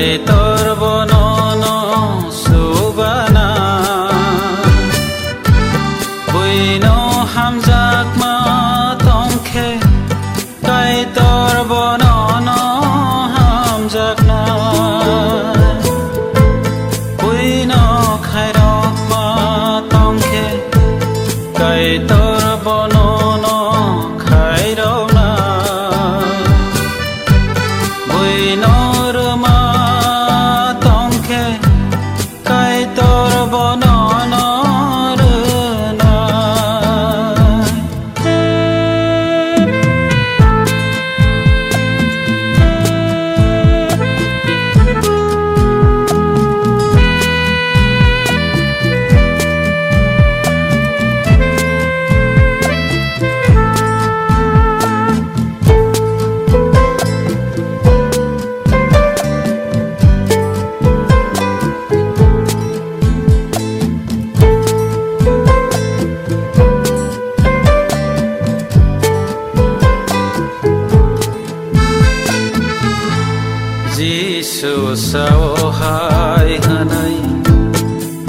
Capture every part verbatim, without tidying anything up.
Kaitor bono no subana, buino hamjakma tongkhe, Kaitor bono no hamjakna, buino khairokma tongkhe, Kaitor bono no khairokna, buino rwma tongkhe, Kaitor bono no rwna. Jisu sao hai hwnwi,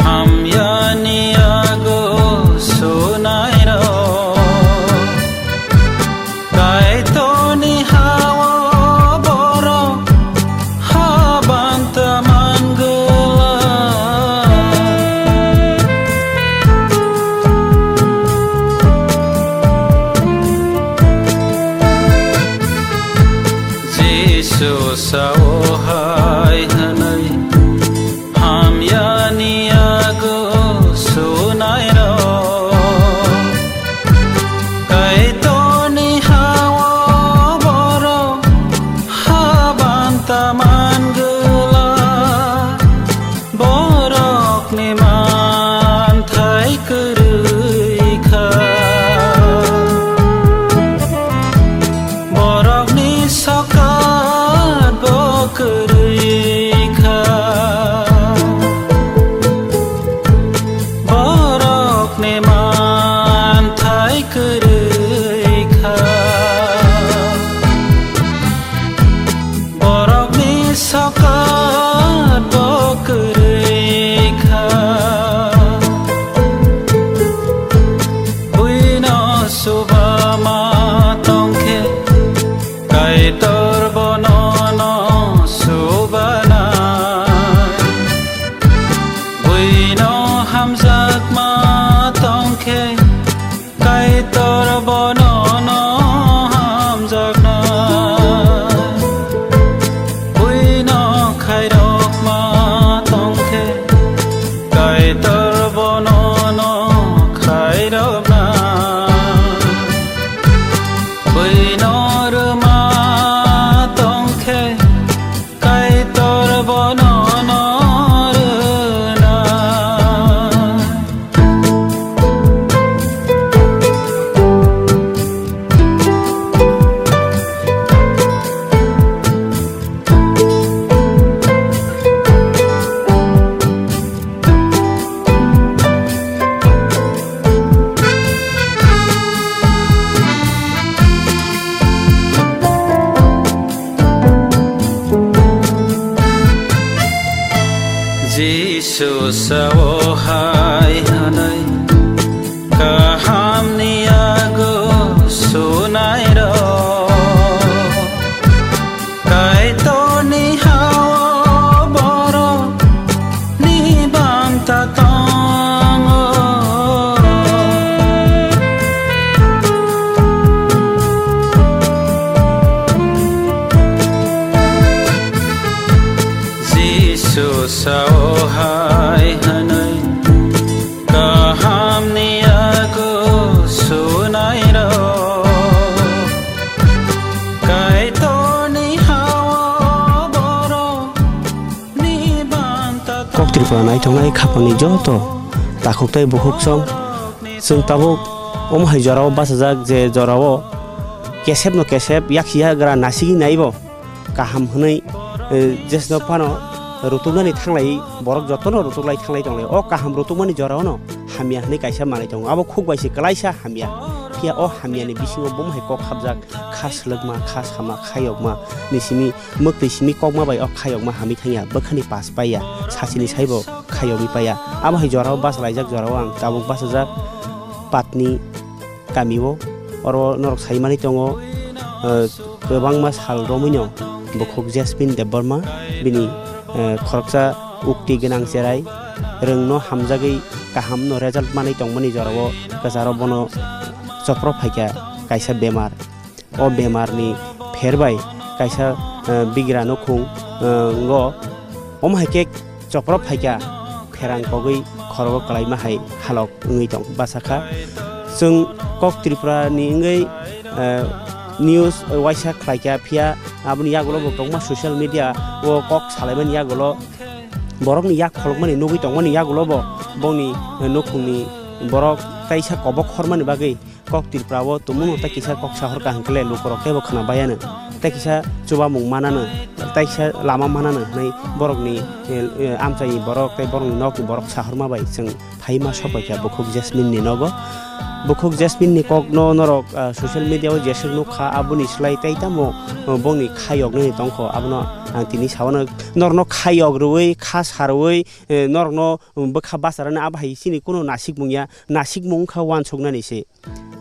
hamyani yago sunairok. Kaitorni ha-o borok habanta man glak. Jisu sao hai hwnwi, hamyani yago sunairok. Kaitorni ha-o borok habanta man glak, borokni manthai kwrwi kha. Borokni sokat bo kwrwi kha. Borokni manthai kwrwi kha. Borokni sokat bo kwrwi kha. Buino subama tongkhe, Kaitor bono no subana. Buino hamjakma tongkhe, Kaitor bono no hamjakna. Buino khairokma tongkhe, Kaitor bono no khairokna. Buino rwma tongkhe, Kaitor bono no rwna. Jisu sao hai hwnwi, kahamni yago sunairok. Kaitorni ha-o borokni banta tongo. Jisu sao hai hwnwi, kahamni yago sunairok. Kaitorni ha-o borokni banta tongo. Kok Tripura naithoknai khapangni joto takhuk tei bukhuk song, chwng tabuk omo hai jorao bachajak, je jorao kesepno kesep, yakhi yagra nasigwi naibo. Kaham hwnwi, eh, jesno phano rutuknani thanglai, borok jotono rutuklai thanglai tonglai. O kaham rutukmani jorao'-no hamya hwnwi kaisa manwi tongo. Abo khuk bai se kwlaisa hamya. Phiya o hamyani bisingo bomo hai kok hapjak, Kha swlwkma, kha sama, kha yokma ni simi, mwktwi simi kokma bai o kha yokma hamwi thangya, bwkhani pass paiya, sachini saibo kha yogwi paiya. Abo hai jorao bachalaijak jorao ang tabuk bachajak Patni kamio. Oro norok sai manwi tongo, eh, kwbangma sal romwino bukhuk Jasmine Debbarma bini, eh, khoroksa ukti gwnang cherai, rwngno hamjagwi kahamno result manwi tongmani jorao kwcharo bono chopro phaikha kaisa bemar. O bemarni pher bai kaisa, eh, bigra nukhung, eh, ngo. Omo hai khe chopro phaikha pherang kogwi khorogo kwlaima hai halok wngwi tong bachakha. Chwng kok Tripura ni wngwi, eh, news waisa khlaikha, phiya aboni yagulo bo kwbangma social media o kok salaimani yagulo borokni yak kholokmani nugwi tongmani yagulo bo bongni, eh, nukhungni borok teisa kobok hormani bagwi kok Tripura o tumungno tei kisa kok sahorkha hwnkhe lukurok teibo khna baiano, tei kisa chubamung manano, tei kisa lama manano hwnwi borokni, eh, eh, amchaini borok tei borokni nokni borok sahorma bai chwng phaima sopaikha bukhuk Jasmine ni nogo. Bukhuk Jasmine ni kokno norok, ah, social media o jeswk nukha, aboni slai tei tamo, ah, bongni kha yoknani tongkho, abono ang tini saono norokno kha yok rwui, kha sa rwui, eh, norokno bwkha bacharani abo hai chini kunu nasikmung ya, nasikmung wngkha uansuknani se.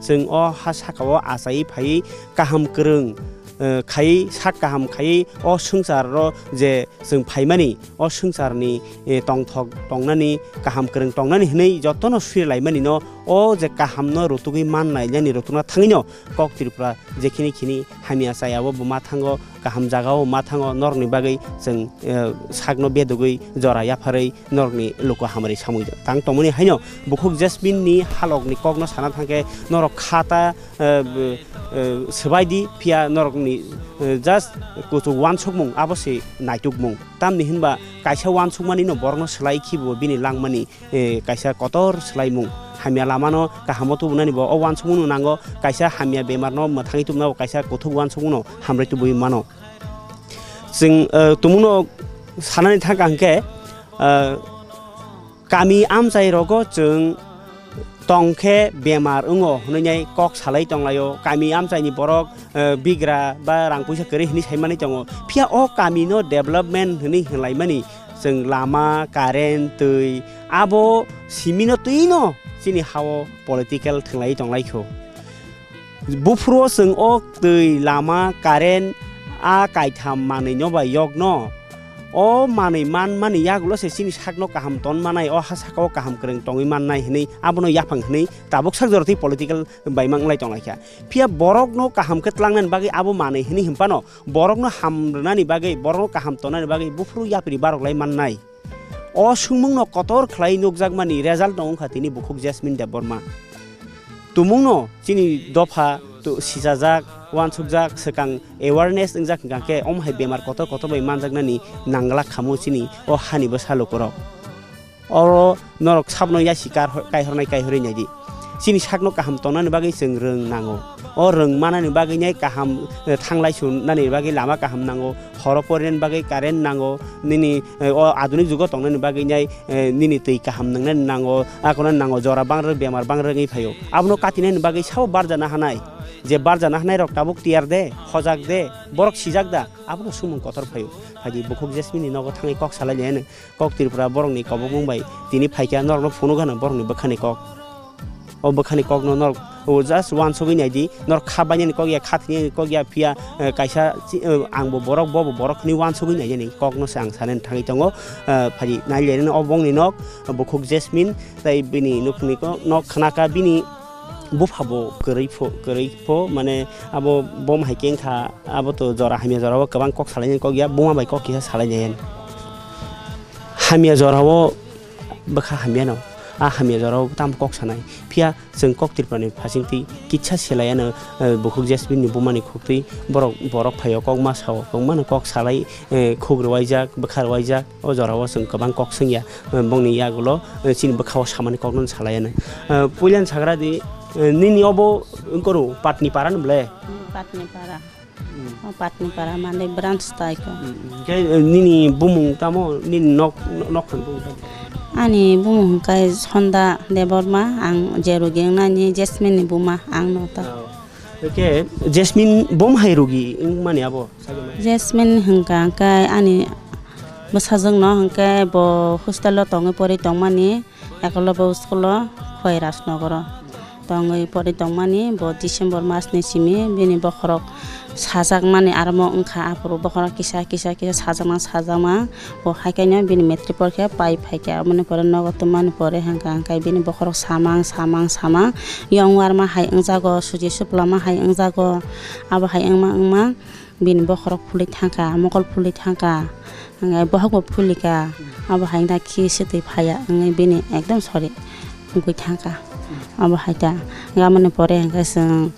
Chwng o ha sakao achaiwi phaiwi kaham kwrwng, eh, khaiwi sak kaham khaiwi o swngcharo je chwng phaimani, o swngcharni, eh, tongthok tongnani, kaham kwrwng tongnani hwnwi jotono suri laimanino o je kahamno rutugwi mannai yani rutukna thangwino kok Tripura jekhini khini hamya chayao bo ma thango, kaham jagao ma thango, norokni bagwi chwng, eh, sakno bedugwi jora yapharwi norokni luku hamari samwi tang tongmani haino bukhuk Jasmine ni halokni kokno sana thangkhe norok khata, eh, b-, eh, swbai di, phiya norokni, eh, just kuchuk uansukmung abo se naitukmung. Tamni hinba kaisa uansukmani no borokno swlai khibo bini langmani, eh, kaisa kotor swlaimung. Hamya lamano kahamo tubunani bo o uansukmung no nango, kaisa hamya bemarno mwthangwi tubunabo kaisa kuthuk uansukmung no hamrwi tubui mano. Chwng, eh, tumungno sanani thangkha hwnkhe, eh, kami amchai rogo chwng tongkhe bemar wngo hwnwi kok salai tonglaio. Kami amchaini borok, eh, bigra ba rang puisa kwrwi hwnwi saimani tongo. Phiya o kamino development hwnwi hwnlaimani chwng lama, current, twi abo simino twino chini hao political thwnglai tonglaikho. Buphuru o chwng o twi, lama, current, a kaitham manwi no bai yok no. O manwi man mani yagulo se chini sakno kaham ton manai, o ha sakao kaham kwrwng tongwi mannai hwnwi abono yaphang hwnwi tabuk sak jorotwi political bai manglai tonglaikha. Phiya borokno kaham khe tlangnani bagwi abo manwi hwnwi hwnphano borokno ham rwnani bagwi, borokno kaham tonnani bagwi buphuru yapri baroklai mannai. O swngmungno kotor khlai nukjakmani result no wngkha tini bukhuk Jasmine Debbarma. Tumungno chini dopha tu-, sichajak, uansukjak, swkang awareness wngjak hwnkha khe omo hai bemar kotor kotor bai manjaknani nanglak khamu chini o hani bwsa lukurok. Oro norok sabno yasi kar-, kaihornai kaihorwi naidi. Chini sakno kaham tongnani bagwi chwng rwng nango. O rwng manani bagwi nai kaham, eh, thanglai sunani bagwi lama kaham nango. Horo porinani bagwi current nango. Nini, eh, o adunik jugo tongnani bagwi nai, eh, nini twi kaham nwngnani nango. Akono nango jora bangrwk bemar bangrwk wngwi phaio. Abono katinani bagwi sabo barjana hanai. Je barjana hanai rok tabuk tiyar de, hojak de, borok sijak da, abono sumung kotor phaio. Phaidi bukhuk Jasmine ni nogo thangwi kok salai nai. Kok Tripura borokni kobokmung bai tini phaikha, norokno phunuk gana borokni bwkhani kok. O bwkhani kokno norok o just uansugwi naidi, norok kha bainani kok ya, kha thwinani kok ya, phiya, eh, kaisa chi-, eh, angbo borok, bobo borok hwnwi uansugwi naiyani kokno se ang sanani thangwi tongo. Eh, phai nai le nini o bongni nok, bukhuk Jasmine, tei bini nukni ko-, nok khna kha bini bupha bo kwrwi pho, kwrwi pho, mane abo bom hai khe wngkha, abo to jora hamya jora o kwbang kok salainani kok ya, buma bai kok kisa salai nai. Hamya jorao bwkha hamyano, a hamya jorao tamo kok sanai. Phiya chwng kok Tripurani phasingtwi kisa selaiano, eh, bukhuk Jasmine ni bumani khuktwi borok, borok phaio kok ma sao, kwbangmano kok salai, eh, khuk rwuaijak, bwkha rwuaijak. O jorao chwng kwbang kok swngya, eh, bongni yagulo, eh, chini bwkhao samani kokno salaiano. Eh, puilani sagra di, eh, nini obo wngkoro Patni para no ble? Hmm, Patni para. Hmm. O Patni para mande branch tai ko. Hmm, hmm. Khe, eh, nini bumung tamo, nini nok, nok, nok han bumung tamo? Ani bumung hwnkhe Sonda Debbarma, ang Jerugi wngnani Jasmine ni buma, ang no ta. Oh. Khe Jasmine bom hai rogi wngmani abo? Jasmine hwnkha hwnkhe ani bwsajwkno hwnkhe bo hostel o tongwi porwi tongmani, Eklavya school o, Khwai Rajnagar o tongwi porwi tongmani. Bo December mas ni simi bini bokhorok sajakmani, aro mo wngkha aphuru bokhorok kisa kisa kisa sajakma sajakma. Bo haikhe no bini matric porikha pai phaikha, aboni pore nogo twmani pore hwnkha hwnkhe bini bokhorok samang samang samang, yong warma hai wngjago, suji suplama hai wngjago. Abo hai wngma wngma bini bokhorok phulwi thangkha, mokol phulwi thangkha, hwnkhe bohokbo phulikha. Abo hai wngkha khi se twi phaiya wngwi bini ekdom sori wngwi thangkha. Abo hai ta, aboni pore hwnkhe chwng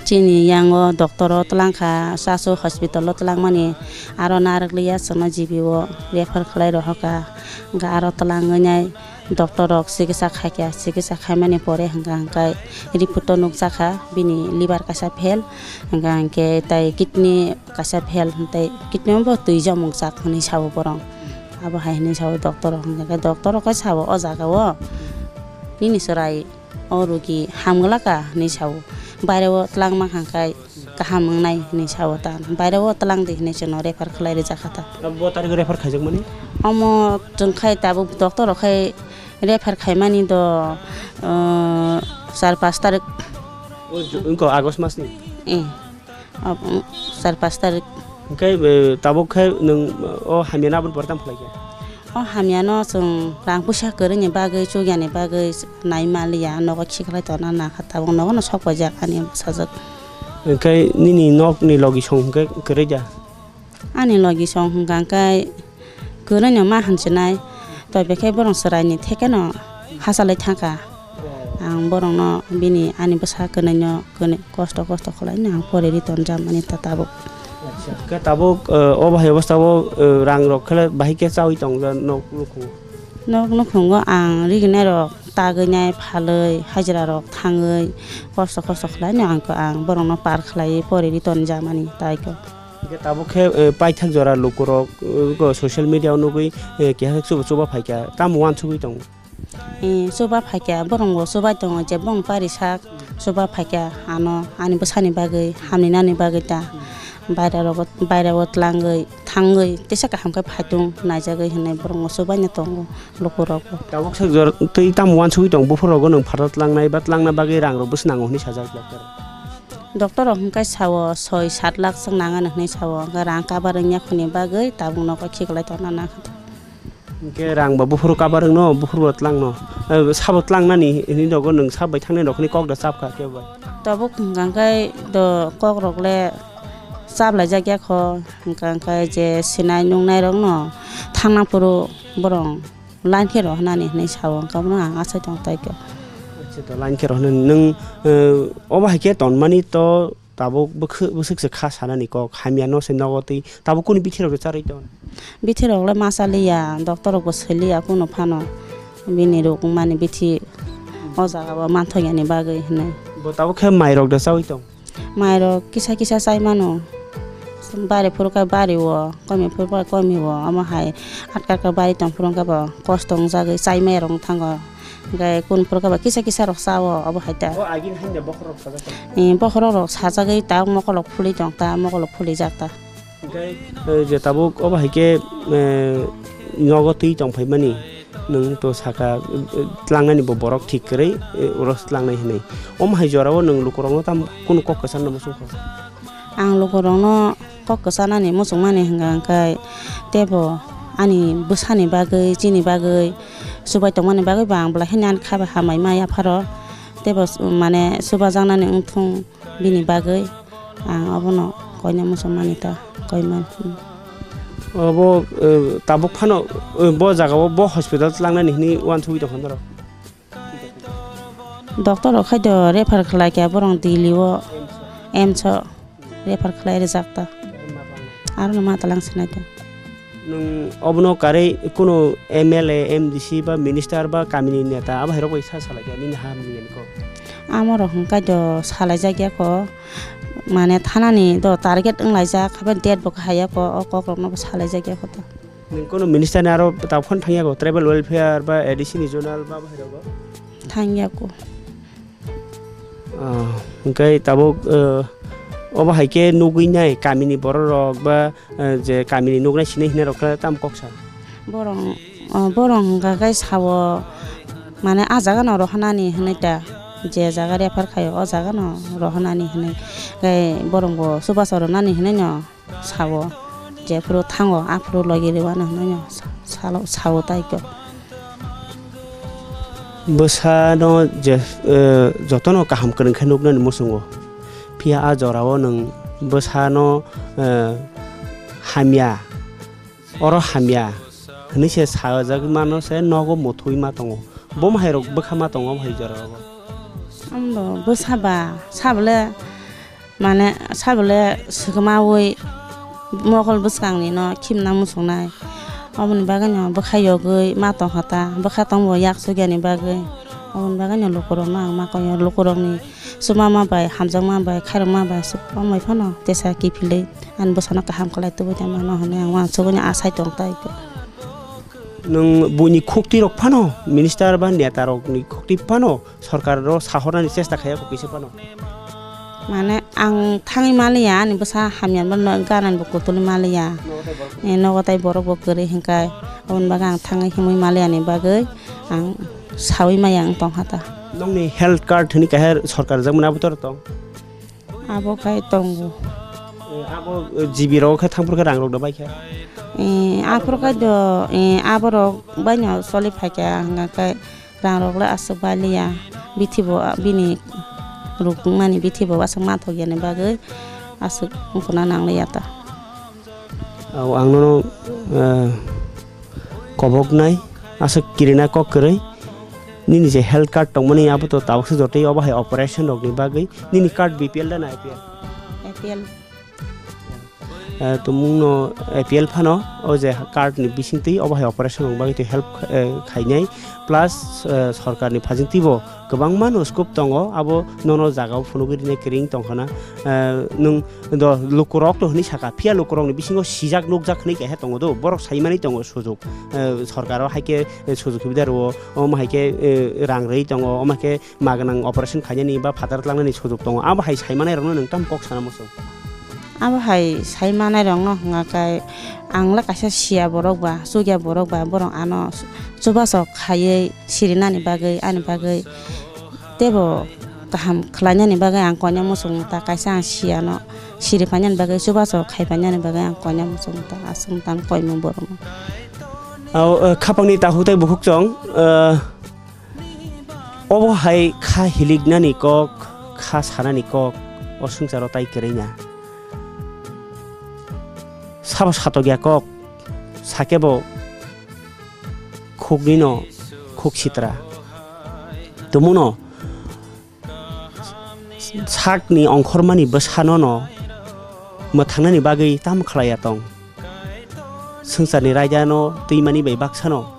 Chini yango doctor o twlang kha, Chasu hospital o twlang mani, aro narwk liya chwngno G B o refer khlai rohor kha. Hwnkhe aro twlang wngnai doctor rok chikitsa khai kha, chikitsa khai mani pore hwnkha hwnkhe report o nukjak kha bini liver kaisa fail, hwnkha hwnkhe tei kidney kaisa fail, tei kidney o bo twi jomok jak hwnwi sao borok. Abo hai hwnwi sao doctor rok, hwnkhe doctor rok khe sao o jaga o nini chwrai o rogi hamglak ka hinwi sao. Baire o twlang mankha khe kaham wngnai hinwi sao ta. Baire o twlang di hinwi chwngno refer khlai rijak kha ta. Bo tarikh refer khaijakmani? Omo chwng khai tabuk doctor rok khai refer khaimani do, uh, char panch tarik. O ju-, wngkha August masni? Eh. Abo char panch tarik. Hwnkhe, eh, tabuk khe nwng, eh, o hamya no aboni pore tamo khlai kha? O hamya no chwng rang puisa kwrwi ni bagwi, chukya ni bagwi nai maliya, nogo khiklai tongna nangkha, tabuk nogo no sok paijak ani bwsajwk. Hwnkhe nini nok ni logi song hwnkhe kwrwi da? Ani logi song hwnkha hwnkhe kwrwino ma hamchinai, tobe khe borong chwraini thekeno hachalai thangkha. Ang borokno bini ani bwsa kwrwino kwrwi kosto kosto khwlaino ang poriri tonjamani ta tabuk. Acha, khe tabuk, eh, o bahai obostao, eh, rang rok khe bahai khe chaui tongja nok nukhungo? Nok nukhungo ang riginai rok tagwi nai phalwi hajira rok thangwi kosto kosto khwlaino ang, ang borokno par khlaiwi poriri tonjamani taiko. Hingke tabuk khe, eh, paithak jora lukurok, eh, go social media o nugui, eh, keha khe chuba chuba phaikha, tamo uansugui tongo? Eh, chuba phaikha, borok bo chubai tongo, je bong pari sak chuba phaikha, ano ani bwsani bagwi, hamni nani bagwi ta, baira rogo, baira o tlangwi, thangwi, tesa kaham khe phaitung naijagwi hinwi borok bo chubaino tongo lukurok bo. Tabuk sak jora twi tamo uansugui tongo, buphuru rogo nwng phataro tlangnai ba tlangna bagwi rang rok bwswk nango hinwi sajak doctor. Doctor rok hwnkhe sao soi sat lakh swk nangani hwnwi sao, hwnkhe rang kabar wngya khuni bagwi tabuk nogo khiklai tongna nangkha. Hwnkhe rang ba buphuru kabar wngno, buphuru bo tlangno, eh, sabo tlangnani hwnwi nogo nwng sab bai thangnai rok hwnwi kok da chap kha kebo bai. Tabuk hwnkha hwnkhe do kok rok le chap laijak ya kho, hwnkha hwnkhe je sinai nungnai rokno thangna phuru borok line khe rohornani hinwi sao, hwnkhe bono ang achai tong tai khe. Acha, to line khe rohornani nwng, eh, obo hai khe tonmani to tabuk bwkhwk, bwswk se kha sanani kok, hamya no se nogo twi tabuk kuni bithi rok rw charwi ton? Bithi rok le ma cha liya, doctor rok bo swi liya kunu phano, bini rok mani bithi o jaga o manthok yani bagwi hinwi. Bo tabuk khe mai rok da chawi tong? Mairok kisa kisa chai mano. Bari phuru khe bari o, komi phuru khe komi o, omo hai atka atka bari tong phuru khe bo kosto wng jagwi chai maya rok wng thango. Hwnkhe kun phuru khe bo kisa kisa rok cha o, obo hai ta. O agini hai da bokhorok sajak tong? Eh, bokhorok rok sajagwi ta mokol rok phuli tong ta, mokol rok phuli jak ta. Hwnkhe, eh, je tabuk obo hai khe, eh, nogo twi tong phai mani. Nwng to saka, eh, tlangnani bo borok thik kwrwi, eh, oro se tlangnai hinwi. Omo hai jorao nwng lukurokno tamo kunu kok kwcharno muchungkha? Ang lukurokno kok kwcharnani muchungmani hwnka hwnkhe teibo ani bwsani bagwi, chini bagwi, chubai tongmani bagwi bo ang belai kheno ani kha bai hambai ma yapharo. Teibo, mane, chubajaknani wngthung. Bini bagwi ang obono koina muchungmani ta koiman. Obo, eh, tabuk phano, eh, bo jaga o bo hospital tlangnani hinwi uansugwi tongkha norok? Doctor rok khai do refer khlai kha borok Delhi o, AIIMS o refer khlai rijak ta. Aro no ma talang sinai ta. Nwng obono karwi kunu M L A, M D C ba minister ba kamini neta abo hai rok bai sa salai kha nini ha hamni yani kok? Amo rok hwnkhe do salai jak ya kho, mane thanani do target wng laijak, habai date bo kahai ya kho, o kok rok no bo salai jak ya kho ta. Nwng kunu minister ni aro ta phone thang ya kho, tribal welfare ba A D C ni zonal ba abo hai rok bo? Thang ya kho. Ah, hwnkhe tabuk, eh, obo hai khe nugwi nai kamini borok rok ba, eh, je kamini nugnai sinai hinai rok khe tamo kok sa? Borok, oh, borok hwnkha khe sao, mane, ah jaga no rohornani hinui ta, je jaga refer khaio, o jaga no rohornani hinui, tei borok bo chubachu rwnani hinui no sao, jephuru thango aphuru logi rwano hinui no sa-, salo, sao tai khe. Bwsano je, eh, jotono kaham kwrwng khe nuknani muchungo, phiya a jorao nwng bwsano, eh, hamya, oro hamya hinui se sajagwi mano se nogo muthubwi ma tongo. Bo mahairok bwkha ma tongo, omo hai jorao bo. Amo bwsa ba, sabole, mane, sabole swkmaui mokol bwskangni no khimna muchungnai. Oboni bagwi no bwkha yogwi ma tongkha ta, bwkha tongbo yak sugya ni bagwi. Oboni bagwi no lukurok no ang ma koi o, lukurok ni chuma ma bai, hamjakma bai, khairokma bai, omo bai phano tesa kiphilwi ani bwsano kaham khlai tubui tongma no hinui ang uansugui no asai tong tai. Nwng buini khuktwi rok phano, minister ba neta rok ni khuktwi phano, sorkar ro sahornani chesta khaiya kok kisa phano. Mane ang thangwi maliya, ani bwsa hamya, bono ganani bo kutulwi maliya. Nogo tai borok bo. Eh, nogo tai borok bo kwrwi hwnkhe, aboni bagwi ang thangwi himwi maliya ni bagwi ang sawi maya wng tongkha ta. Nokni health card hwnwi kaisa sorkar rijak mani abo tor tong? Abo khai tongo. Eh, abo, eh, G B rok khe thangphuru khe rang rok da bai khe? Eh, aphuru khai do, eh, aborok bai no choli phaikha hwnkhe. Rang rok le aswk bai liya, bithi bo, ah, bini ruk wngmani bithi bo aswk manthok yani bagwi aswk wngkuna nang liya ta. Au, ang nono, eh, koboknai, aswk kirina kok kwrwi. Nini je health card tongmani abo to tabukse jotoi, obo hai operation rokni bagwi. Nini card B P L da na A P L? A P L. Eh, tumungno A P L phano o je card ni bisingtwi obo hai operation rok bagwi twi help, eh, khainai, plus, eh, sorkar ni phajingtwi bo kwbangma no scope tongo, abo nono jaga o phunugwi rinai kwrwi wng tongkha na. Eh, nwng do lukurok to hwnwi saka, phiya lukurok ni bisingo sijak nukjak hwnwi kaisa tongo do, borok sai manwi tongo sujuk, eh, sorkar o hai khe, eh, sujuk subidarwo, omo hai khe, eh, rang rwi tongo, omo hai khe ma gwnang operation khainani ba phatar tlangnani sujuk tongo, abo hai sai manai rokno nwng tamo kok sana muchung? Abo hai sai manai rokno hwnga khe, ang le kaisa siya borok ba, chukya borok ba, borok ano chubachu khaiwi sirinani bagwi, ani bagwi teibo kaham khlainani bagwi ang koina muchung ta, kaisa ang siyano siri phainani bagwi, chubachu khai phainani bagwi ang koina muchung ta, aswk tang koimung borokno. Ao, eh, khapangni takhuk tei bukhuk chwng, eh, Obo hai kha hiliknani kok, kha sanani kok, o swngcharo tai kwrwina. Sabo satokya kok, sakebo khuknino khuk sitra. Tumuno sakni ongkhormani bwsanono mwthangnani bagwi tamo khlaiya tong? Swngcharni raidano twimani bai baksano.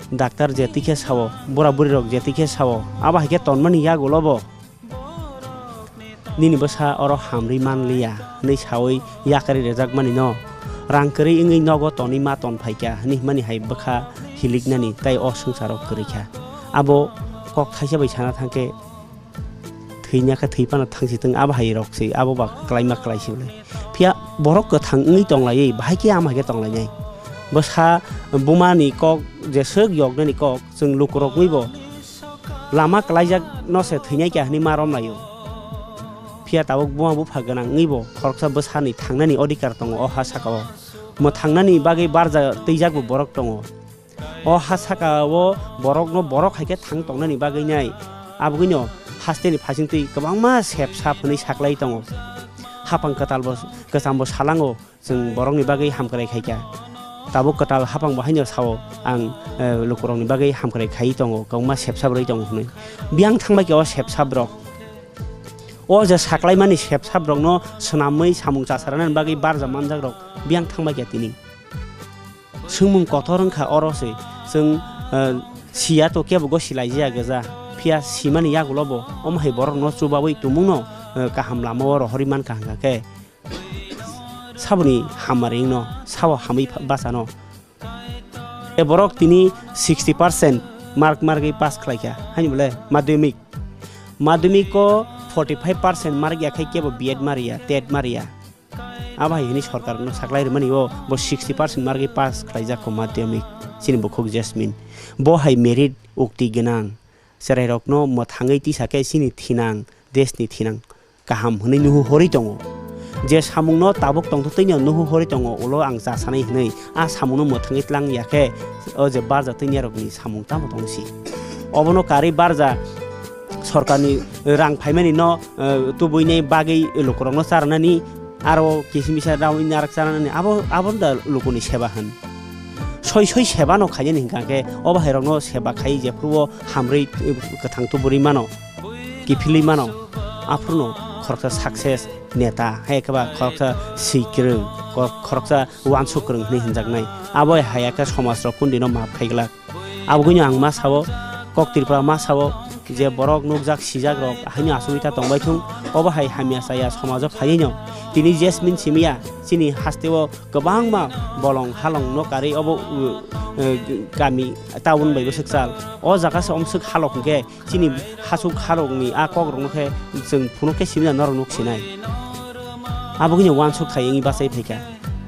Daktar je twi khe sao, bura buri rok je twi khe sao, abo hai khe tonmani yagulo bo nini bwsa oro hamri man liya hwnwi saui yakarwi rwjakmani no, rang kwrwi wngwi nogo tonwi ma ton phaikha hwnwi hwnmani hai bwkha hiliknani tei o swngcharo kwrwi kha. Abo kok thaisa bai sana thang khe, thwina khe thwi phano thangsi thung, abo hai rok se, abo ba kwlaima kwlai se bwle. Phiya borok kwthang wngwi tong laiwi, bahai khe ama hai khe tong lainai. Bwsa buma ni kok, jeswk yoknani kok, chwng lukurok wi bo lama kwlaijak no se thwinai kya hwnwi ma rom laio. Phiya tabuk buma bupha gwnang wngwi bo khoroksa bwsa ni thangnani odhikar tongo o ha saka o. Mwthangnani bagwi barja twijak bo borok tongo. O ha saka o borokno borok hai khe thang tongnani bagwi nai. Abogwino hasteni phasingtwi kwbangma sep sap hwnwi saklai tongo. Hapang kwtalbo, kwchambo salango chwng borokni bagwi hamkrai khaikha. Tabuk kwtal hapangbo haino sao ang, eh, lukurokni bagwi hamkrai khaiwi tongo, kwbangma sep sap rwui tongo hwnwi. Biyang thangbai khe o sep sap rok. O je saklaimani sep sap rokno swnamwi samung chasaranani bagwi barja manjak rok biyang thangbai khe tini. Swngmung kotor wngkha oro se, chwng, eh, siya to kebo go silaijaya gwja, phiya simani yagulo bo omo hai borokno chubaui tumungno, eh, kaham lamao rohorwi mankha hwnkha khe saboni hamari wngno, sao hamwi pha-, bachano. E borok tini sixty percent mark margwi pass khlaikha, haini bole madhyamik. Madhyamiko forty five percent mark ya khai kebo B Ed mariya, tet mariya. Abo hai hwnwi sorkar no saklai rwmani o, bo sixty percent mark pass khlaijak kho madhyamik, chini bukhuk Jasmine. Bo hai merit ukti gwnang, chwrairokno mwthangwi tisa khe chini thinang, deshni thinang kaham hwnwi nuhu horwi tongo. Je samungno tabuk tongtwtwino nuhu horwi tongo, ulo ang cha sanai hwnwi a samungno mwthangwi tlang ya khe o je barja twinyarokni samung tamo tong si. Obono karwi barja sorkarni rang phaimani no, eh, tubuini bagwi lukurokno charnani, aro kisimisa rawi narak charnani, abo, abo da lukuni seba hwn. Soi soi seba no khainani hwnkha khe obo hai rokno seba khai jephuru o hamrwi, eh, kwthang tuburwi mano, kiphilwi mano, aphuru no khoroksa success neta, hai khe ba khoroksa swi kwrwng, khor-, khoroksa uansuk kwrwng hwnwi hwnjaknai. Abo hai ya khe somaj rok kundino maap khai glak. Abogwino ang ma sao, kok Tripura ma sao, je borok nukjak, sijak rok, haino asugwi ta tongbai thung, obo hai hamya chaya somajo phaiwi no. Tini Jasmine simiya, chini hasteo kwbangma bolong halong no karwi obo, uh, uh, kami town bai bwswk chal. O jaga se omswk halok hwnkhe, chini hasuk halokni a kok rokno khe chwng phunuk khe simina norok nuk sinai. Abogwino uansuk khai wngwi bachai phaikha.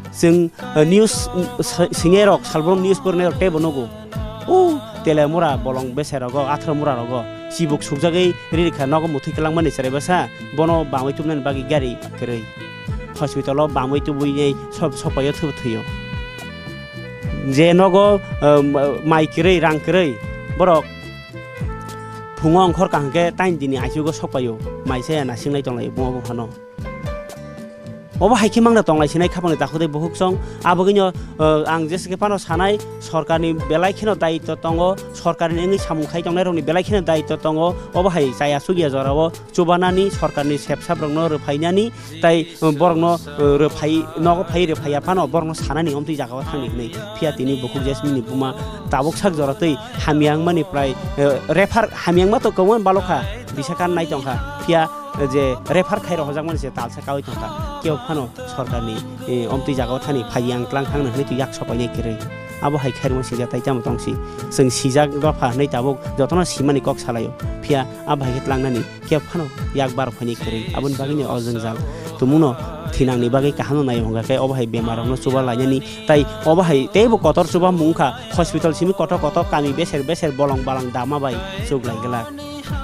Chwng, eh, news, mm, sa-, singerok, salbrum news porinairok teibo nugo. O, Telemura bolong beserogo, Athramura rogo, chibuk sukjagwi ririkha nogo muthwi kwlangmani chwrai bwsa, bono bangwi tubunani bagwi gari kwrwi. Hospital o bangwi tubui sok-, sokpaio thwi-, thwio. Je nogo, eh, mai kwrwi, rang kwrwi, borok phungo ongkhor kaham khe taini dini I C U o sokpaio, mai saya nasinglai tonglaio, bungo buphano. Obo hai khe mangna tonglai sinai khapangni takhuk tei bukhuk song. Abogwino, eh, ang jesa khe phano sanai, sorkarni belai kheno daitw tongo, sorkarni wngwi samung khai tongnairokni belai kheno daitw tongo. Obo hai chaya sugya jorao chubanani, sorkarni sepsaprokno rwphainani, tai, eh, borokno, eh, rwphai, nogo phai rwphaiya phano borokno sanani omtwi jagao thangni hwnwi. Phiya tini bukhuk Jasmine ni buma tabuk sak jora twi hamya wngmani prai, eh, refer hamya wngma to kwbangma balokha, bisa kan nai tongkha. Phiya je refer khai rohorjakmani se talsa kaui tongkha. Kebo phano sorkarni, eh, omtwi jagao thani phai yang tlang thangna hwnwi twi yak sopainai kwrwi. Abo hai khairokma sijak tai tamo tongsi. Chwng sijak dopha hwnwi tabuk jotono simani kok salaio. Phiya abo hai khe tlangnani kebo phano yak bar phainai kwrwi. Aboni bagwino o jwngjal tumungno thinangni bagwi kahamno nai hwnkha khe obo hai bemarrokno chuba lainani tai obo hai teibo kotor chuba mung wngkha. Hospital simi kotor kotor kami beser beser bolong balang dama bai chuklai glak.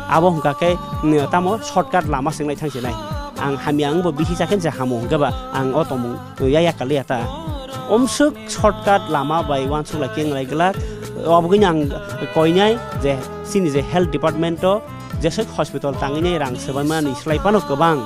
Abo hwnkha khe, mm, tamo shortcut lama swngnai thang sinai. Ang hamya wngbo bithi chakhe je hamo hwnkhe ba ang o tongmung ya ya kaliya ta. Omswk shortcut lama bai uansuk lai khe wnglai glak. Obogwino ang koinai je chini je health department o jeswk hospital tangwinai rang swbaimani swlai phano kwbang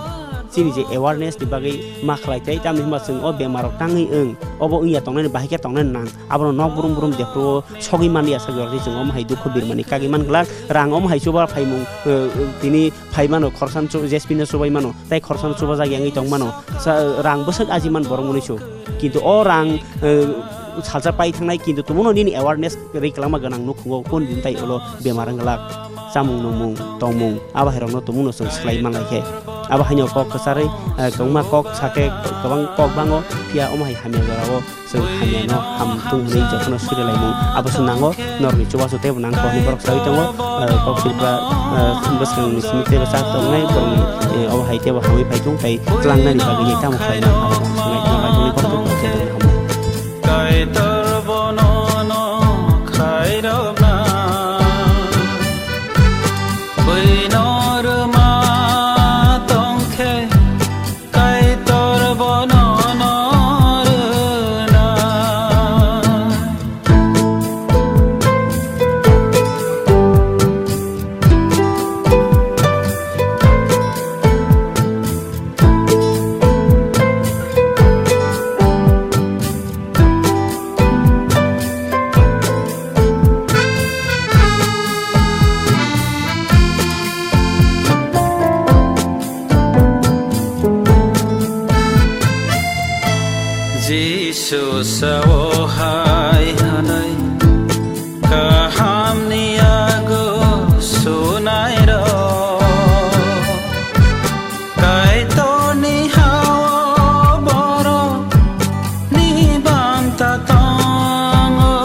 chini je awareness ni bagwi ma khlai tai, tamni hwnba chwng o bemar rok tangwi wng, obo wngya tongnani bahai khe tongnani nang. Abono nok brum brum jephru o sogwi mani ya sak jora twi chwng omo hai dukhu birmani kagwi man glak. Rang omo hai chuba phaimung, eh, tini phai mano, khoroksa no chu-, J S P no chubai mano, tei khoroksa no chuba jak yangwi tong mano. Sa-, rang bwswk aji man borok mwnwi su. Kintu o rang, eh, salsa pai thangnai, kintu tumungno nini awareness rwi kwlangma gwnang nukhungo, kon din tai ulo bemar wng glak, chamung nungmung, tongmung, abo hai rokno tumungno chwng swlai man lai khe. Abo haino kok kwcharwi, eh, kwbangma kok sa khe kwbang kok bango, phiya omo hai hamya jorao. Chwng hamyano ham tung hwnwi jotono suri laimung abo se nango, norokni chubachu teibo nangkha hwnwi borok saui tongo. Eh, kok Tripura, eh, bwskangni simi teibo chak tongnai borokni, eh, obo hai teibo hamwi phai thung tei tlangnani bagwi tamo khlaina abo ang sanai tongnaitongni kok tei kok tei tongni hambai. Kaitor bono no khlairokna, bwino rwma tongkhe. Kaitor bono no rwna. Jisu sao hai hwnwi, kahamni yago sunairok, Kaitorni ha-o borokni banta tongo.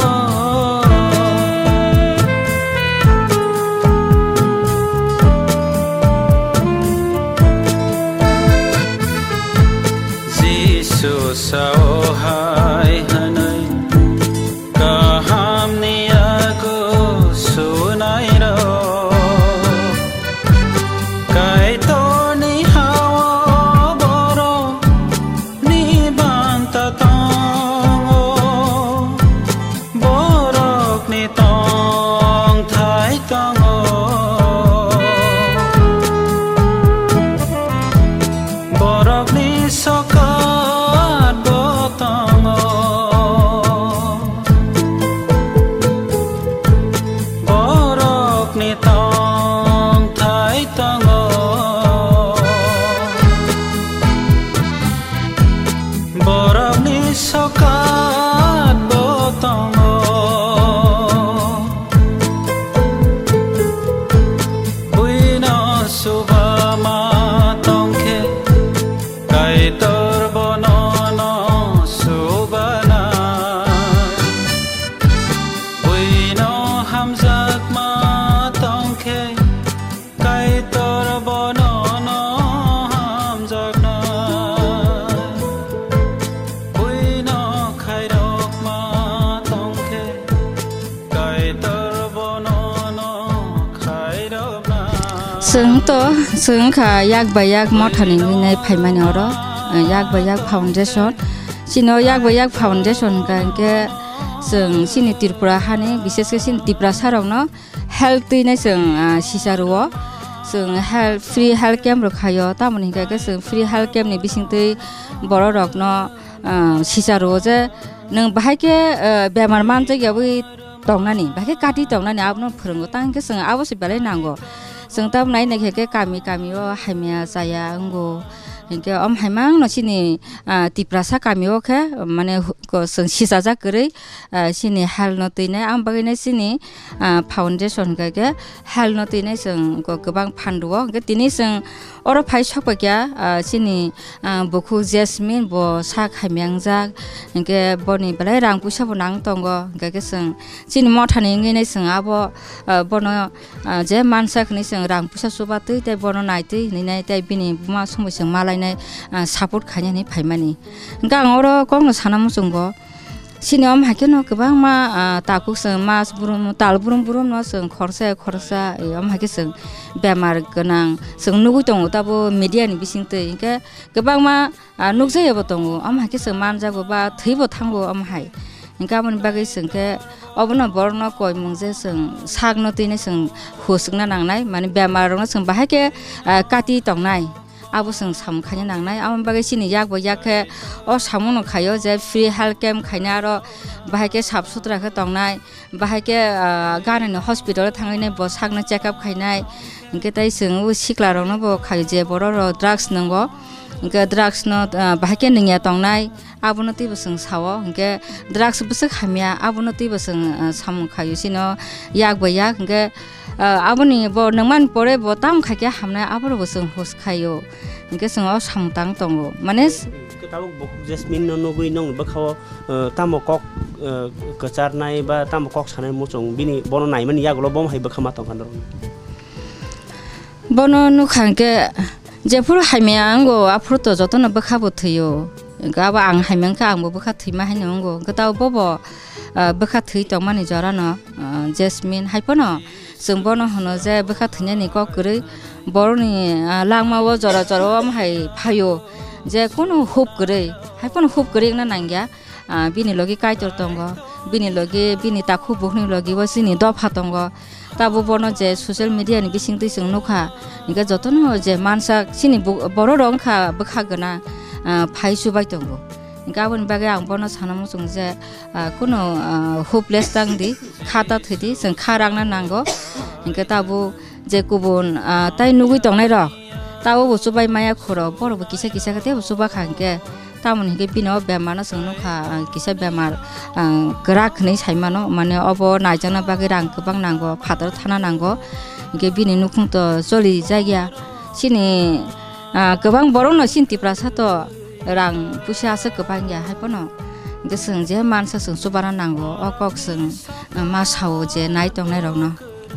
Chwng to, chwng wngkha yak bai yak mothani wngwi nai phaimani oro, eh, yak bai yak foundation. Chini o yak bai yak foundation hwnkha hinkhe chwng chini Tripura hani, bises khe chini Tiprasa rokno health twi nai chwng, ah, sisa rwo. Chwng health, free health camp rok khaio, tamoni hinkha khe chwng free health camp ni bisingtwi borok rokno, ah, sisa rwo je nwng bahai khe, ah, bemar manjak yaui tongnani, bahai khe kati tongnani abono phwrwngo, tang khe chwng abo se belai nango. Chwng tabuk nai naikhe khe kami kami o hamya chaya wngo, hinkhe om haimang no chini, ah, Tiprasa kami o khe mane hu-, ko chwng sisajak kwrwi, ah, chini health no twi nai, ang bagwi nai chini, ah, foundation hinkhe khe health no twi nai chwng ko kwbang phan rwo, hinkhe tini chwng oro phai sok paikha, ah, chini, ah, bukhuk Jasmine bo sak hamya wngjak, hinkhe boni belai rang puisa bo nang tongo, hinkhe khe chwng chini mothani wngwi nai chwng abo, ah, bono, ah, je mansa khwnwi chwng rang puisa chuba twi tei bono nai twi hinwi nai tei bini buma songbo chwng malainai, ah, support khainani phaimani. Hinkhe ang oro kokno sana muchungo. Chini om hai kheno kwbangma, ah, takhuk chwng mas brum, tal brum brum no chwng khoroksa khoroksa, eh, om hai khe chwng bemar gwnang chwng nugwi tongo tabo media ni bisingtwi. Hinkhe kwbangma, ah, nukjagwi bo tongo, om hai khe chwng manjago ba thwibo thango om hai. Hinkhe aboni bagwi chwng khe obono borokno koimung je chwng sakno twi nai chwng husukna nangnai, mane bemar rokno chwng bahai khe, ah, kati tongnai. Abo chwng samung khaina nangnai. Aboni bagwi chini yak bai yak khe o samungno khaio je free health camp khaina, aro bahai khe sap sutra khe tongnai, bahai khe, ah, ganani hospital o thangwi nai bo sakno check up khainai. Hinkhe tei chwng o sikla rokno bo khaio je borok rok drugs nwngo, hinkhe drugs no, ah, bahai khe nwngya tongnai, abono twibo chwng sao. Hinkhe drugs bwswk hamya, abono twibo chwng, ah, samung khaio chino yak bai yak. Hinkhe, ah, aboni bo nungmani pore bo tamo khai khe hamnai, aborokbo chwng hus khaio. Hinkhe chwng o samung tang tongo. Mane Hinkhe tabuk bukhuk Jasmine no nugwi nokni bwkhao, ah, tamo kok, ah, kwcharnai ba tamo kok sanai muchung bini bono naimani yagulo bomo hai bwkha ma tongkha norokni? Bono nukha hinkhe jephuru hamya wngo aphuru to jotono bwkha bo thwio. Hinkhe abo ang hamya wngkha, angbo bwkha thwima haino wngo. Hinkhe tabuk bobo, ah, bwkha thwi tongmani jorano, ah, Jasmine hai phano chwng bono hwno je bwkha thwinani kok kwrwi borokni, ah, langmao jora jora o omo hai phaio je kunu hope kwrwi, hai phano hope kwrwi wngna nangya. Ah, bini logi Kaitor tongo, bini logi bini takhuk bukhukni logi bo chini dopha tongo. Tabuk bono je social media ni bisingtwi chwng nukha, hinkhe jotono je mansak chini bu-, borok rok wngkha bwkha gwnang, ah, phai chubai tongo. Hinkhe aboni bagwi ang bono sana muchung je, ah, kunu, ah, hopeless tang di, kha ta thwi di, chwng kha rangna nango. Hinkhe tabuk je kubun, ah, tai nugwi tongnai rok, tabuk bo chubai maya khoro, borok bo kisa kisa khe teibo chuba kha hinkhe, tamoni hinkhe bini o bemar no chwng nukha, ah, kisa bemar, ah, kwrak hinwi sai mano, mane obo naijakna bagwi rang kwbang nango, phataro thana nango, hinkhe bini nukhung to choli jakya. Chini, ah, kwbang borok no chini Tiprasa to rang puisa aswk kwbang ya hai phano, hinkhe chwng je mansa chwng chubana nango, o kok chwng, ah, ma sao je nai tongnai rok no.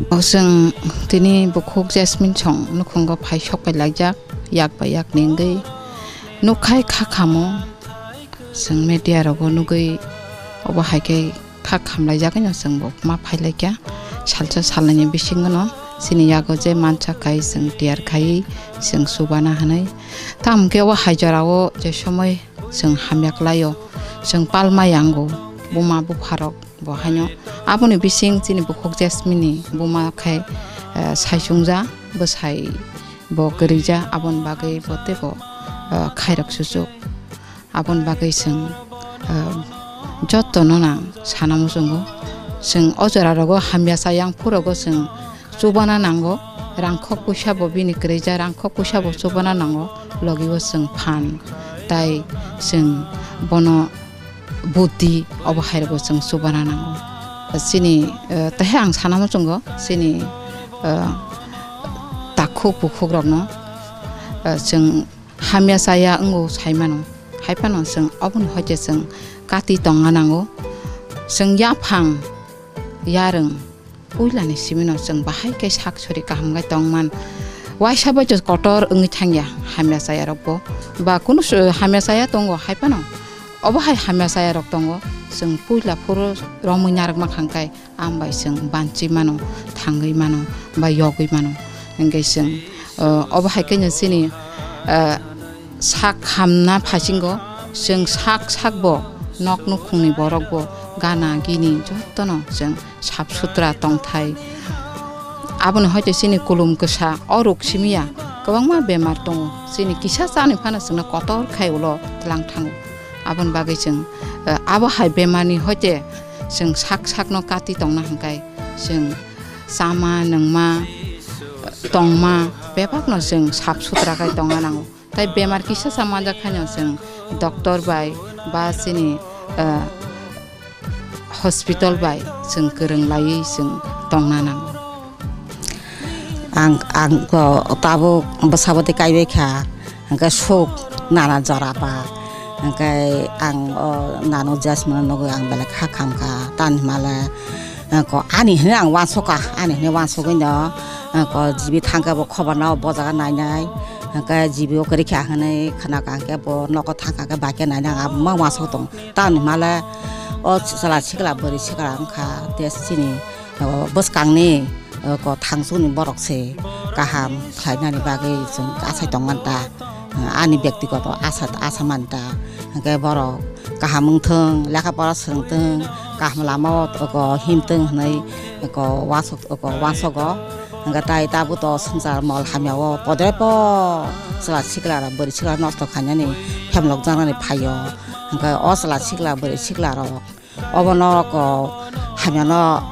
O chwng tini bukhuk Jasmine song nukhungo phai sok pai laijak, yak bai yak ni wngwi nukkhai kha khamo. Chwng media rogo nugwi obo hai khe kha khamlaijak no chwng bo ma phai laikha. Salsa salnwi ni bisingo no chini yago je mansa khai chwng tiyar khai chwng chubana hinwi. Tamo khe obo hai jora o je somoi chwng hamya kwlaio, chwng palma yango buma bupha rok. Bo haino aboni bising chini bukhuk Jasmine ni buma khe, eh, saichungja, bwsai bo kwrwija, aboni bagwi bo teibo, eh, khairok suchuk. Aboni bagwi chwng, eh, jotono nang sana muchungo. Chwng o jora rogo hamya chayang phurogo chwng chubana nango, rangkhok puisa bo bini kwrwija, rangkhok puisa bo chubana nango, logi o chwng phan tai chwng bono buddhi obo hai rwgo chwng chubana nango. Chini, eh, tei ang sana muchungo chini, eh, takhuk bukhuk rokno, eh, chwng hamya chaya wngo sai mano, hai phano chwng oboni hoite chwng kati tongna nango. Chwng yaphang yarwng puilani simino chwng bahai khe sak sori kaham khe tongman. Waisa bai kotor wngwi thangya hamya chaya rokbo. Ba kunu su-, hamya chaya tongo hai phano. Obo hai hamya chaya rok tongo. Chwng puila phuru romwi narwkma khangkhai, ang bai chwng banchi mano, thangwi mano, ba yogwi mano. Hwnkhe chwng, o, obo hai khe no chini, o, sak hamna phasingo, chwng sak sak bo nok nukhungni borok bo gana gini jotono chwng sap sutra tongthai. Aboni hoite chini kulum kwsa o rok simiya kwbangma bemar tongo. Chini kisa chani phano chwngno kotor khai ulo tlang thango. Aboni bagwi chwng, eh, abo hai bemarni hoite chwng sak sakno kati tongna hwnkhe chwng chama, nwngma, tongma bebakno chwng sap sutra khai tongna nango. Tai bemar kisa sa manjak khaino chwng doctor bai ba chini, eh, hospital bai chwng kwrwng laiwi chwng tongna nango. Ang, ang ko tabuk bwsabo tei kaibai kha, hwnkhe suk nana jora ba, hwnkhe ang o nanu Jasmine nugwi ang belai kha kham kha, tani hwnmale, eh, ko ani hwnwi ang uansuk kha, ani hwnwi uansugwi no, eh, ko G B thangkhe bo khobor no bo jaga nainai, hwnkhe G B o kwrwi kha hwnwi khna kha, hwnkhe bo nogo thangkha khe bai khe nainai ang ma uansuk tong. Tamni hwnmale o chwla sikla bwrwi sikla wngkha, tei chini, o, bwskangni, o, ko thangchukni borok se kaham khlainani bagwi chwng achai tongmanta. Ani byaktigoto asa, asa manta. Hwnkhe borok kaham wngthwng, lekha pora swrwngthwng, kaham lamao, o, ko himthwng hwnwi, ko uansuk, ko uansugo. Hwnkhe tai tabukto swngchar mol hamyao podre po chwla sikla rok bwrwi sikla nosto khainani phemlok jaknani phaio. Hwnkhe o chwla sikla bwrwi sikla rok obono ko hamyano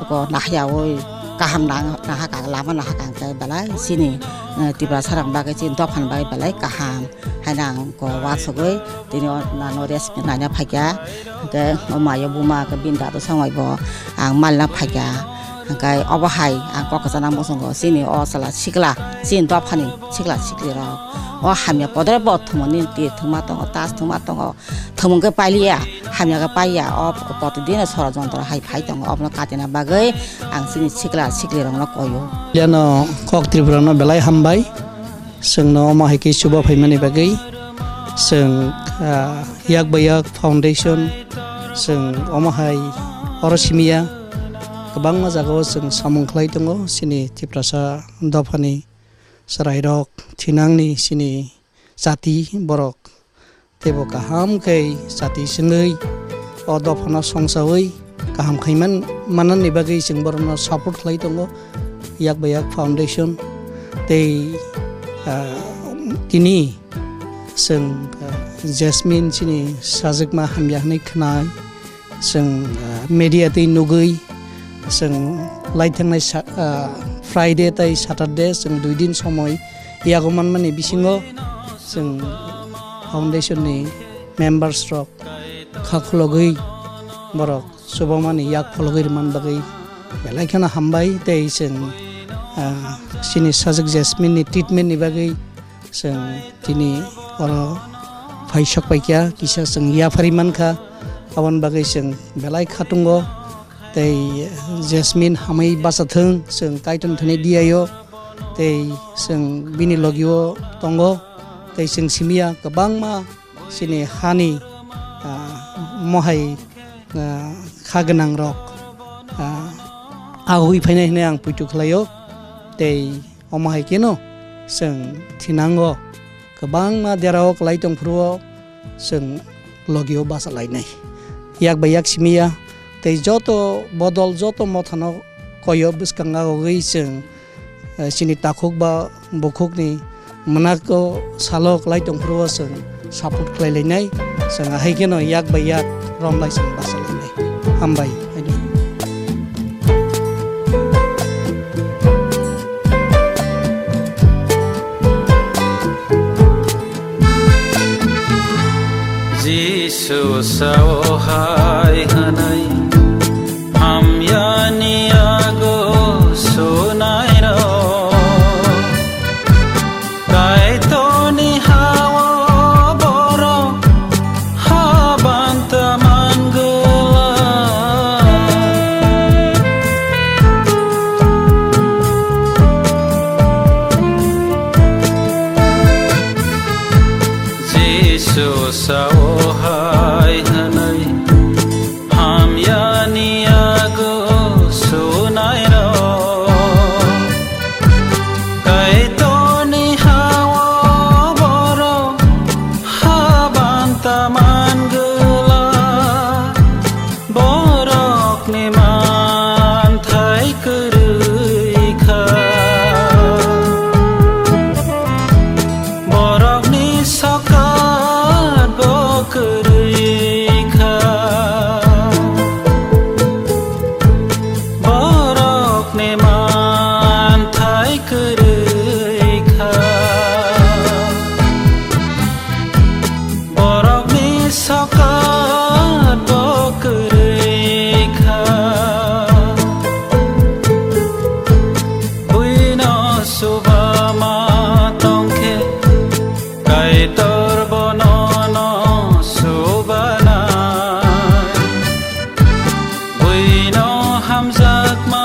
ko nahayaui kaham nang-, nahakha lama nahakha hwnkhe belai chini, eh, Tiprasa rok bagwi chini dophani bagwi belai kaham. Haino ang ko uansugwi tini o nano rest naina phaikha. Hwnkhe o mayo buma khe bini dadu songwi bo ang malna phaikha. Hwnkhe obo hai ang kok kwchana muchungo chini o chwla sikla, chini dophani sikla sikli rok o hamya podre bo thumoni ti thwngma tongo, tas thwngma tongo, thwmung khe pailiya, hamya khe paiya, o protidin sorojontro hai phai tongo, obono katina bagwi ang chini sikla sikli rokno koio. Yano kok Tripura no belai hambai. Chwngno omo hai khe chuba phaimani bagwi chwng, ah, yak bai yak foundation, chwng omo hai oro simiya kwbangma jagao chwng samung khlai tongo chini Tiprasa dophani chwrairok, thinangni chini jati borok. Teibo kaham khe chati chwngwi o dophano songchawi kaham khaiman manani bagwi chwng borokno support khlai tongo, Yak bai Yak Foundation. Tei, ah, tini chwng, ah, Jasmine chini sajwkma hamya hwnwi khwnai. Chwng, ah, media twi nugwi chwng lai thangnai sa-, ah, Friday tei Saturday chwng dui din somoi yago manmani bisingo chwng foundation ni members rok kha khulogwi borok chubamani yak phologwi rwmani bagwi belai kheno hambai tei chwng, ah, chini sajwk Jasmine ni treatment ni bagwi chwng tini oro phai sok paikha, kisa chwng yaphari mankha, aboni bagwi chwng belai khatungo. Tei Jasmine hamwi bachathwng, chwng Kaitorni thani diyaio. Tei chwng bini logio tongo. Tei chwng simiya kwbangma chini hani, ah, mohai, ah, kha gwnang rok, ah, agugwi phainai hwnwi ang poito khlaio. Tei omo hai kheno chwng thinango kwbangma derao kwlai tongphuru-o chwng logio bacha lainai. Yak bai yak simiya tei joto bodol, joto mothano koyo bwskang agogwi chwng, eh, chini takhuk ba bukhukni mwnago salo kwlai tongphuru-o chwng support khlai lainai. Chwng ahai kheno yak bai yak romlai chwng bacha lainai. Hambai. Jisu sao hai hwnwi, hamyani yago sunairok, Kaitorni ha-o borok habanta mangwlak. Jisu sao hai hwnwi, Ni manthai kwrwi kha, borokni sokat bo kwrwi kha, borokni manthai kwrwi kha. Borokni sokat bo kwrwi kha. Buino suba ma tongkhe, Kaitor bono no subanai. Buino hamjakma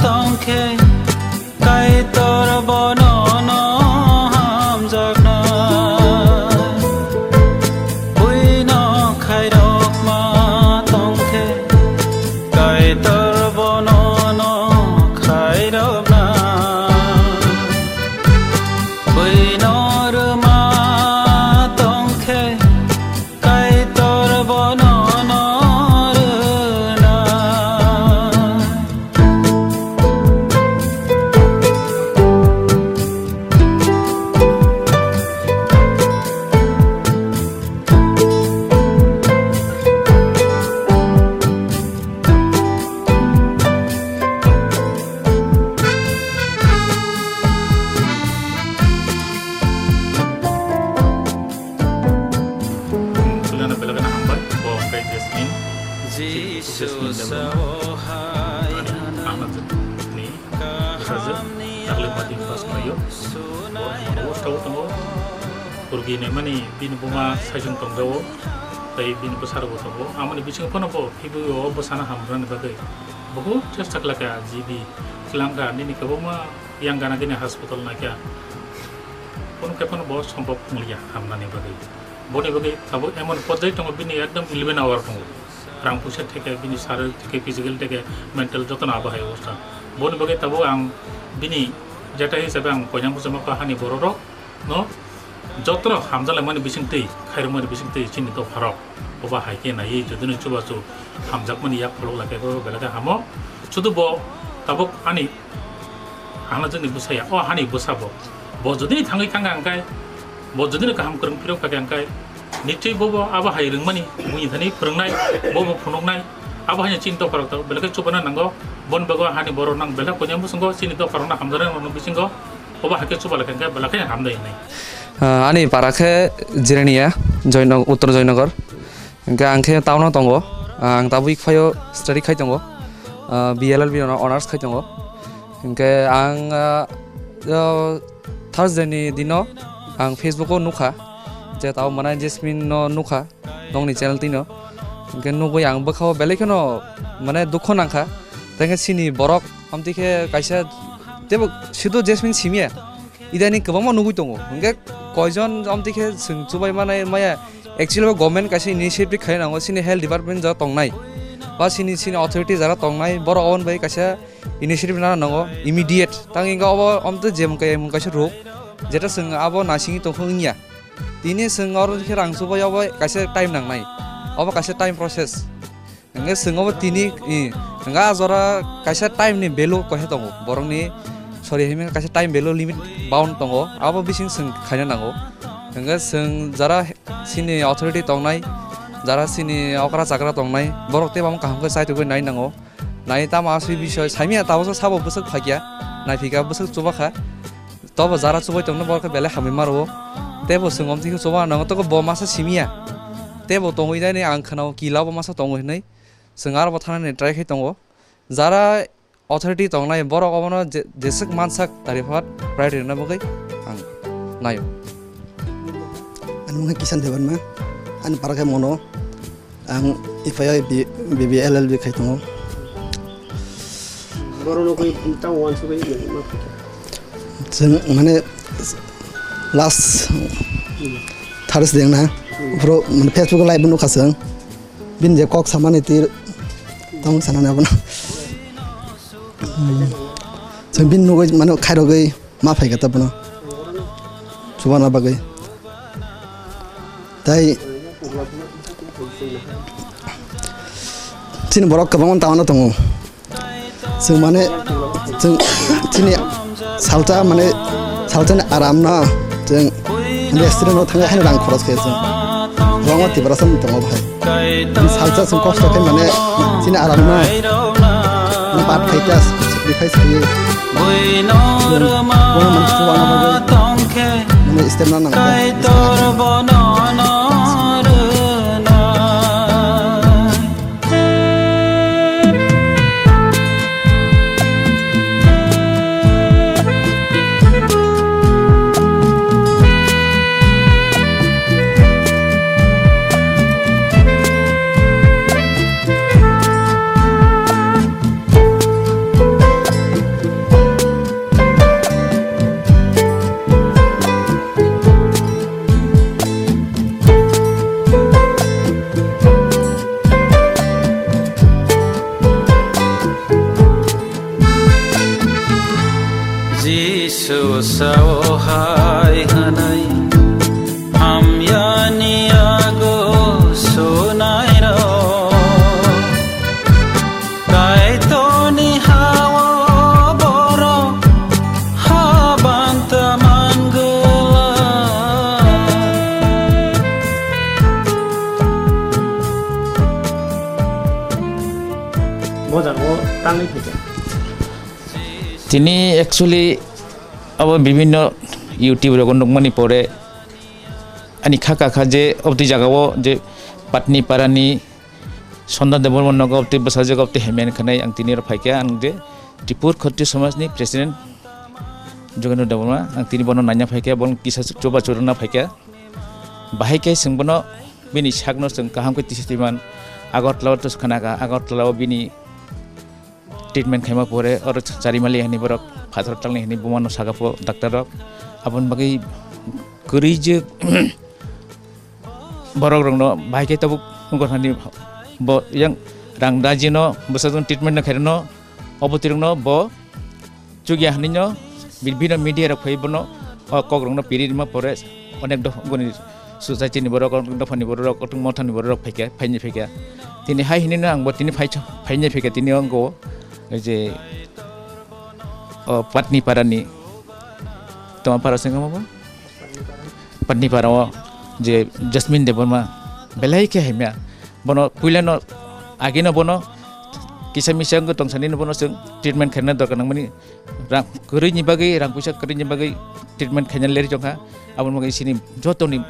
tongkhe, Kaitor bono no hamjaknai, buino khairokma tongkhe, Kaitor bono no khairoknai, buino rwma tongkhe, Kaitor bono no rwna. Suliana belai kheno hambai, bo hwnkhe Jasmine. Jisu Jasmine Debbarma. Ani ahna jwkni bwsajwk, dakhli matin pass khlaio. Bo nogo tongo. Purgi naimani bini buma saichung tongjao, tei bini bwsarokbo tongo. Amoni bisingo phano bo phibwi o bwsano hamrwna bagwi buhut chesta khlaikha, G B khlangkha, nini kwbangma yang gana gini hospital naikha. Phano khe phano bo sombok wngya hamnani bagwi. Boni bagwi tabuk emon porjai tongo, bini ekdom eleven hour tongo. Rang puisa theke, bini sarik theke, physical theke, mental jotono abo hai obostha. Boni bagwi tabuk ang bini jeta hisabe ang koinang bwsama kahani bororok no jotono hamjalaimani bisingtwi, khairokmani bisingtwi chini dopharok. Obo hai khe naiwi jodi no chubachu hamjakmani yak pholok lai khe bo belai khe hamo. Sudu bo tabuk ani ahna jani bwsaya, o hani bwsa bo. Bo jodi thangwi thangkha hwnkhe, bo jodi no kaham kwrwng phirok kha khe hwnkhe, nichoi bo bo abo hai rwngmani, buini thani phwrwngnai, bo bo phunuknai, abo hai chini dopharok tabuk belai khe chubana nango. Boni bagwi hani borok nang belai koinang bwsongo chini dopharokno hamjaknai rokni bisingo. Obo hai khe chuba lai khe hwnkhe belai khe hamnai hinwi. Ah, ani para khe Jirania, Joyno-, Uttor Joynagar. Hwnkhe ang khe town o tongo. Ang tabuk phaio study khai tongo. Ah, B L L B ono honors khai tongo. Hwnkhe ang, ah, o Thursday ni dino ang Facebook o nukha je tabuk mane Jasmine no nukha. Nokni channel twi no. Hwnkhe nugwi ang bwkha o belai kheno mane dukho nangkha. Tei khe chini borok amtwi khe kaisa teibo sido Jasmine simiya. Idani kwbangma nugwi tongo. Hwnkhe koijon amtwi khe chwng chubai manai maya. Actually bo government kaisa initiative khaina nango, chini health department ja tongnai. Ba chini, chini authority jara tongnai, borok oboni bai kaisa initiative nana nango, immediate. Tang hwnkhe obo amtwi je mung kaya mung kaisa rok. Jeta chwng abo nasingwi tongkha wngya. Tini chwng oro khe rang chubai obo kaisa time nangnai. Obo kaisa time process. Hwnkhe chwng obo tini, i, hwnkhe a jora kaisa time ni value koiha tongo. Borokni, sorry, himkhe kaisa time value limit bound tongo. Abo bising chwng khaina nango. Hwnkhe chwng jara chini authority tongnai, jara chini okra chakra tongnai, borok tei bamo kaham khe chaitugwi nai nango. Nai tamo asui bisoi, saimya tabukhe sabo bwswk phakya, naiphikha bwswk chubakha. Tobo jara chubai tongno borok khe belai hamwi ma rwo. Teibo chwng omtwi khe chuba nango, toko bo masa simiya. Teibo tongwi nani ang khwnao kila bo masa tongo hinwi. Chwng aro bo thanani try khai tongo. Jara authority tongnai borok obono je-, jeswk mansak tari phat priority rwna bagwi ang naio. Ani mung khe Kisan Debbarma, ani para khe Mono. Ang Iphai B-, B B L L B khai tongo. Borok no koi tang wansugwi ma phi kha. Chwng mane last Thursday na, hmm, bro, mane Facebook live nukha chwng. Bini je kok samani twi tong sanani abono. Hmm. Chwng bini nugwi mane khairogwi ma phaikha ta bono chubana bagwi. Tai Chini borok kwbangma tangna tongo. Chwng mane, chwng chini salsa mane, salsani aram no chwng restaurant o thangwi haino rang khoros khe chwng. Kwbangma Tiprasa tongo bahai. Salsa chwng kosto khe mane chini aram no bat khai ta sacrifice khai. Chwng bono mane chuba na bagwi mane step na nang. Jisu sao hai hwnwi hamyani yago sunairok. Kaitorni ha-o borok habanta mangwlak. Bo jagao tangwi phaikha. Tini actually abo bibinno YouTube rogo nukmani pore ani kha kakha je obtwi jagao je Patni parani Sondan Debbarma nogo obtwi bwsajwk obtwi hamya hwnwi khwnai ang tini oro phaikha ang je Tripur Khatri Samajni President Jogendra Debbarma, ang tini bono naina phaikha, bono kisa chuba churuna phaikha. Bahai khe chwng bono bini sakno chwng kaham khe tisa twiman Agartala o to khnakha, Agartala o bini treatment khaima pore oro Charimali hani borok phatar talni hani bumano saka po doctor rok. Aboni bagwi kwrwi je borok rokno bahai khe tabuk wngkha thani bo yang rang daji no bwsajwk treatment no khairokno obo tirokno bo chukya hinwi no bibino media rok phai bono o kok rokno piri rima pore onek dopha goni society ni borok, onek dopha ni borok, onek motha ni borok phaikha, phaini phaikha. Tini hai hinwi no ang bo tini phai, phaini phaikha tini o ang o je o Patni para ni toma para se wngma bo? Patni para o je Jasmine Debbarma belai khe hamya. Bono puila no agi no bono kisa misa wngwi tong sani no bono chwng treatment khaina dorkar nangmani. Rang kwrwini bagwi, rang puisa kwrwini bagwi treatment khaina leri jongkha. Aboni bagwi chini jotoni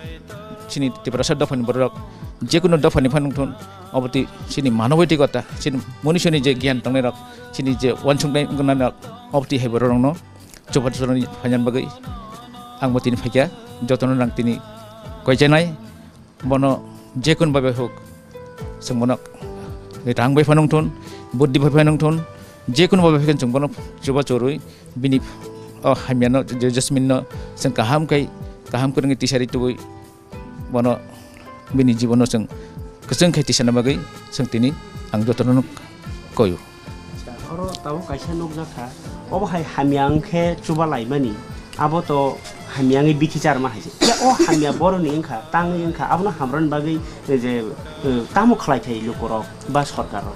chini Tiprasa dophani borok jekunu dophani phano wngthun, obotwi chini manoboitikota, chini munisuni je giyan tongnai rok, chini je wansuknai wngna rok, obotwi hai borok rokno chubachu rwni phaina bagwi ang bo tini phaikha, jotono rang tini koijanai. Bono jekunu bai bai huk, chwng bono rang bai phano wngthun, buddhi bai phano wngthun, jekunu bai bai huk chwng bono chuba churwi bini o hamyano je Jasmine no chwng kaham khai, kaham kwrwngwi tisari tubui bono bini jibono chwng kwchwng khai tisana bagwi chwng tini ang jotono koyo. Oro tabuk kaisa nukjakha, obo hai hamya wngkhe chuba laimani, abo to hamya wngwi bithi charma hai se. Ya o hamya boroni wngkha, tangwi wngkha, abono hamrani bagwi je, eh, tamo khlai thai lukurok ba sorkarrok?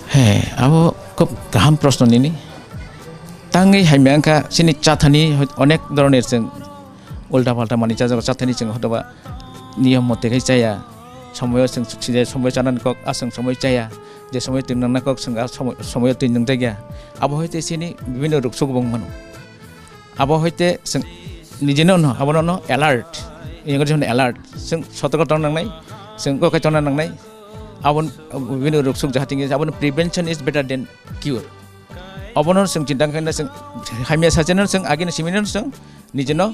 He, abo khub kaham proshno nini. Tangwi hamya wngkha, chini chathani onek doroner chwng ulta palta manwi chajago, chathani chwng hotoba niyom mote khai chaya, somoyo chwng side somoyo chanani kok, aswng somoyo chaya, je somoyo twi nangna kok chwng a somo-, somoyo twi nangjakya. Abo hai te chini bibinno ruk suk bo wng mano. Abo hai te chwng nijino no, abono no alert, English hono alert, chwng sotorko tong nangnai, chwng kok khai tongna nangnai. Abon bibinno ruk suk jahati aboni prevention is better than cure. Abono chwng chinta khaina chwng hamya sacheno chwng agini simino chwng nijino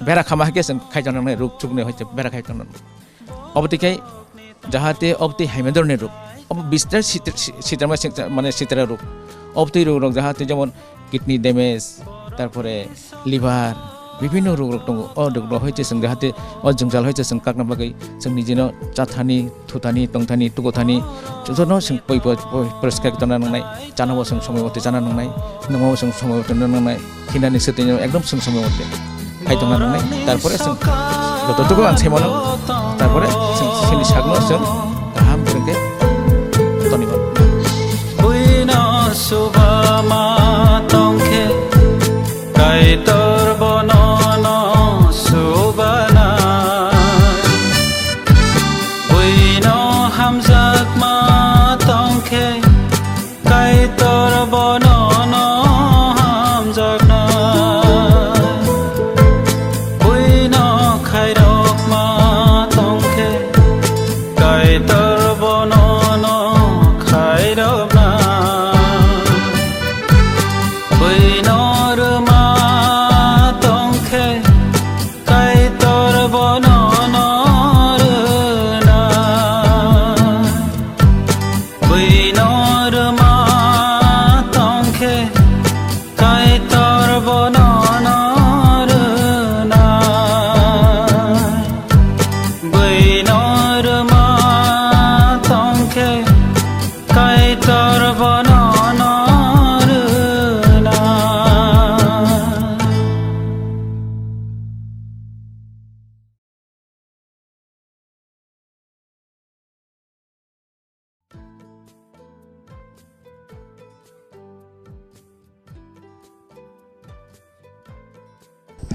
bera khama hakhe chwng khai tongna nangnai, ruk sukni hoite bera khai tongna. Obotwi khai jahate obotwi hamya dorni ruk. Obo bistar sitra, sitra, mane sitra ruk. Obotwi ruk rok jahate jemon kidney damage, tarpore liver, bibinno rok rok tongo. O rok rok hoite chwng jahate o jwngjal hoite chwng kakna bagwi chwng nijino chathani, thutani, tongthani, tukuthani, jotono chwng poi poi poriskar tongna nangnai, chana bo chwng somoi mote chana nangnai, nungma bo chwng somoi mote nungna nangnai, khinani swtwino ekdom chwng somoi mote khai tongna nangnai. Tarpore chwng jototuku ang sai mano, tarpore chwng chini sakno chwng kaham khe toni mano. Bwino rwma tongkhe Kaitor bono no rwna. Bwino rwma tongkhe Kaitor bono no rwna. Bwino rwma tongkhe Kaitor bono no rwna.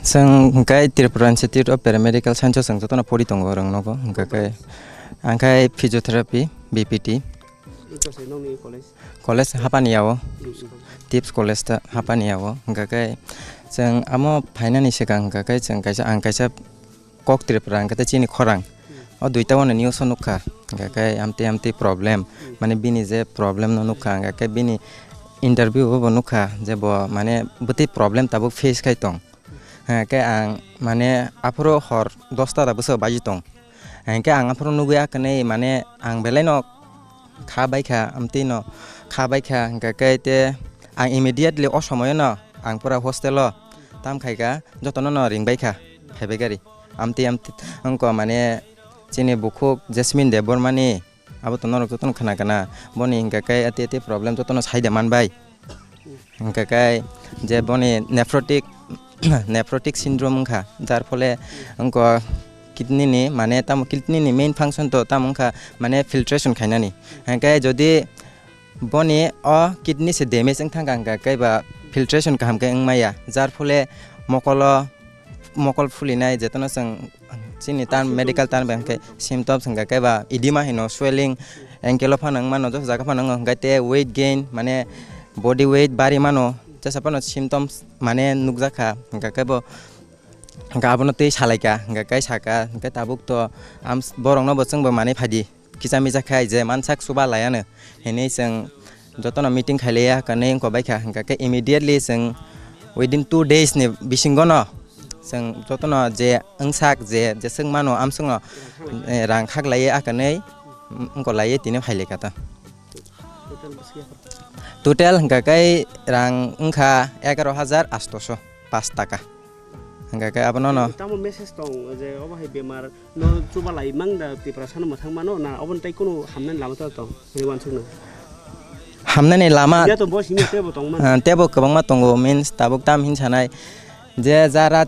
Chwng hwnkhe Tripura Institute of Paramedical Science o chwng jotono pori tongo, rwng nogo hwnkhe khe ang khe physiotherapy, B P T. Ito se nokni college? College Hapani yao. Tips college. Tips college ta Hapani yao. Hwnkhe khe chwng amo phainani swkang hwnkhe khe chwng kaisa, ang kaisa kok Tripura hwnkhe tei chini khorang. Hmm. O duita wano news o nukha. Hwnkhe khe amtwi amtwi problem. Hmm. Mane bini je problem no nukha, hwnkhe khe bini interview o bo nukha je bo mane bwtwi problem tabuk face khai tong. Hwnkhe ang mane aphuru hor dosta da bwswk baji tong. Hwnkhe ang aphuru nugwi akwnwi mane ang belai no kha bai kha, amtwi no kha bai kha, hwnkhe khe te ang immediately o somoyo no ang pura hostel o tam khai kha, jotono no ring bai kha, phai bai gari. Amtwi, amtwi, wngkha mane chini bukhuk Jasmine Debbarma ni, abo to norok jotono khna kana, boni hwnkhe khe ati ati problem jotono sai de man bai. Hwnkhe khe je boni nephrotic, nephrotic syndrome wngkha, jar phole wngkha kidney ni, mane tamo kidney ni main function to tamo wngkha mane filtration khainani. Hwnkhe jodi boni o kidney se damage wngthangkha, hwnkhe khe ba filtration kaham khe wngmaya, jar phole mokolo mokol phulinai, jetono chwng chini term, medical term bai hwnkhe symptoms hwnkha khe ba edema hino, swelling, ankle o phano wng mano, joto jaga phano wngo, hwnkhe te weight gain, mane body weight bari mano, jesa phano symptoms mane nukjakha, hwnkha khe bo, hwnkha abono twi salaikha, hwnkha khe saka, hwnkhe tabuk to am, borokno bo chwngbo manwi phaidi. Kisa misa khai je mansak chuba laiano hinwi chwng jotono meeting khailaiya, hwnkhe wngkha bai kha, hwnkha khe immediately chwng within two days ni bisingo no chwng jotono je wngsak je, je swk mano amswkno, eh, rang khaklaiya, hwnkhe wngkha laiya tini phailai kha ta. Total hwnkha khe rang wngkha egaro hajar atosho pash taka. Hwnkha khe abono no. Tamo message tong je obo hai bemar no chuba lai mang da Tiprasa no mwthang mano na, obo tai kunu hamnani lama to tong, ani uansuk no? Hamnani lama. Ya to bo simi tebo tong mano. Ah, tebo kwbangma tongo, means tabuk tam hin sanai je jara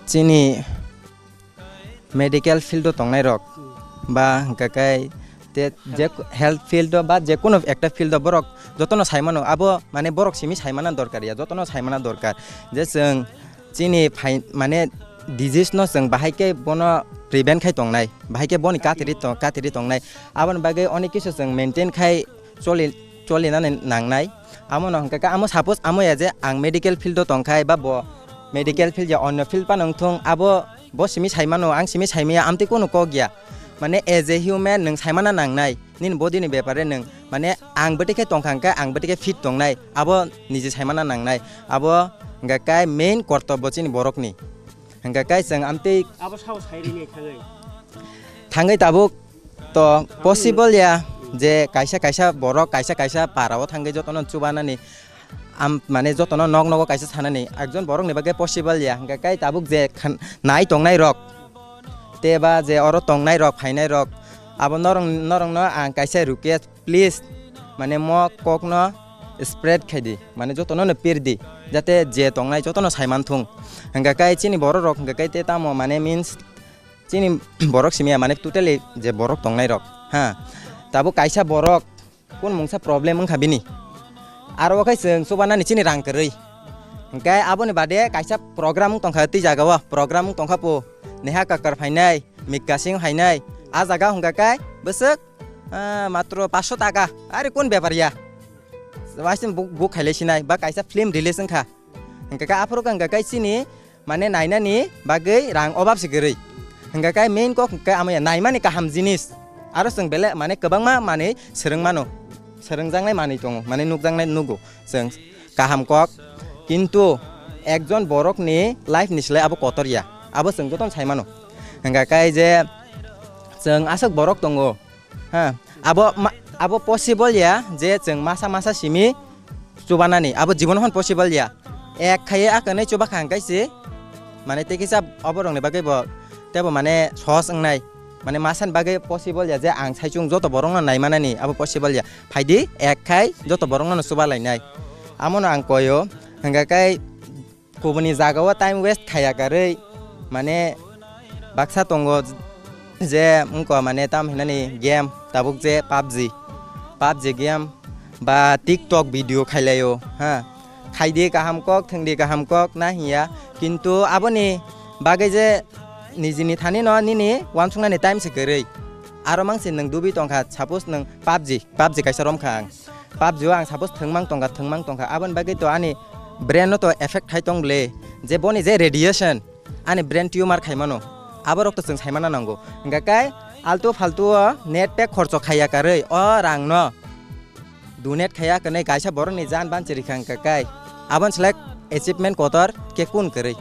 chini medical field o tongnai rok, hmm, ba hwnkha khe te je health field o ba je kono ekta field o borok jotono sai mano, abo mane borok simi sai mana dorkar ya, jotono sai mana dorkar je chwng chini phai mane disease no chwng bahai khe bono prevent khai tongnai, bahai khe boni katiri tong-, katiri tongnai, aboni bagwi onek kisu chwng maintain khai choli, cholinani nangnai. Amo no hwnkha khe amo suppose amo ya je ang medical field o tongkhai ba bo medical field ya onyo field phano wngthung, abo bo simi sai mano, ang simi sai maya, amtwi kunu kok ya. Mane as a human nwng sai mana nangnai, nini body ni bepare nwng, mane ang bwtwi khe tongkha hwnkhe ang bwtwi khe fit tongnai, abo niji sai mana nangnai. Abo hwnkha khe main kortobbo chini borokni. Hwnkha khe chwng amtwi abo sao sai rini thangwi. Thangwi tabuk to possible ya je kaisa kaisa borok kaisa kaisa para o thangwi jotono chubanani, am, mane jotono nok nogo kaisa sanani ekjon borokni bagwi possible ya, hwnkha khe tabuk je khan-, nai tongnai rok te ba je oro tongnai rok phainai rok, abo norong, norongno ang kaisa request, please, mane mo kokno spread khai di, mane jotono no pir di, jate je tongnai jotono sai man thung. Hwnkha khe chini borok rok hwnkha khe te tamo mane means chini borok simi ya, mane totally je borok tongnai rok, ha, tabuk kaisa borok kun mungsa problem wngkha bini, aro khe chwng chubanani chini rang kwrwi. Hwnkhe aboni bade kaisa program wng tongkha tei jaga o, program wng tongkha po, Neha Kakkar phainai, Mika Singh phainai, a jaga hwnkha khe bwswk, ah, matro paanch sho taka, are kun bepar ya, waising book, book khailai sinai ba kaisa film release wngkha. Hwnkhe khe aphuru khe hwnkha khe chini mane nainani bagwi rang obab se kwrwi. Hwnkha khe main kok hwnkha khe amo ya naimani kaham jinis. Aro chwng belai mane kwbangma manwi swrwng mano. swrwngjaknai manwi tongo, mane nukjaknai nugo chwng kaham kok, kintu ekjon borokni life ni slai abo kotor ya, abo chwng jotono sai mano. Hwnkha khe je chwng aswk borok tongo, ha, abo ma-, abo possible ya je chwng masa masa simi chubanani, abo jibon hwn possible ya. Ek khaiye a kwnwi chuba kha hwnkhe se, mane tei kisa oborokni bagwi bo teibo mane sohos wngnai. Mane masani bagwi possible ya je ang saichung joto borokno naimanani abo possible ya. Phaidi ek khai joto borokno chuba lainai. Amono ang koyo, hwnkha khe kubuni jagao time waste khaiya karwi, mane baksa tongo je wngkha mane tam hinani game tabuk je PUBG, PUBG game ba TikTok video khailaio, ha. Khaidi kaham kok, thwngdi kaham kok, na hinya, kintu aboni bagwi je nijini thani no nini wansuknani time se kwrwi. Aro mangsi nwng dubui tongkha, suppose nwng PUBG, PUBG kaisa romkha ang. PUBG o ang suppose thwngmang tongkha, thwngmang tongkha, aboni bagwi to ani brain no to effect khai tong bwle, je boni je radiation ani brain tumor khai mano, aborok to chwng sai mana nango. Hwnkha khe altu faltu o net pack khorcho khaiya karwi o rang no donate khaiya kwnwi kaisa borokni jan banchi rikha hwnkha khe aboni slai achievement kotor khe kun kwrwi.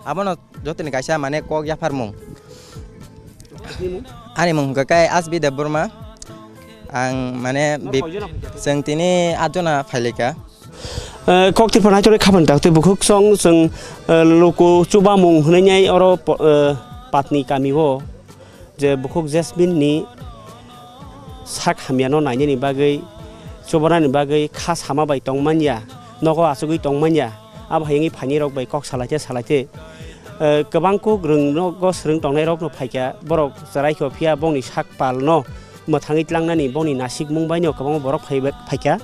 Abono jotoni kaisa mane kok yapharmung. Ani mung hwnkha khe Asbi Debbarma. Ang mane bip-, chwng tini atjona phailika. Eh, kok Tripura naichonai khapan tak tei bukhuk song chwng, eh, luku chubamung hwnwi nai oro po-, eh, Patni kami o je bukhuk Jasmine ni sak hamya no nainani bagwi, chubanani bagwi kha sama bai tong manya, nogo achugwi tong manya, abo hai wngwi phaini rok bai kok salai te salai te, eh, kwbang kuk rwng nogo swrwng tongnai rok no phaikha, borok chwrai kho phiya bongni sak pal no mwthangwi tlangnani bongni nasikmung bai no kwbangma borok phai-, phaikha.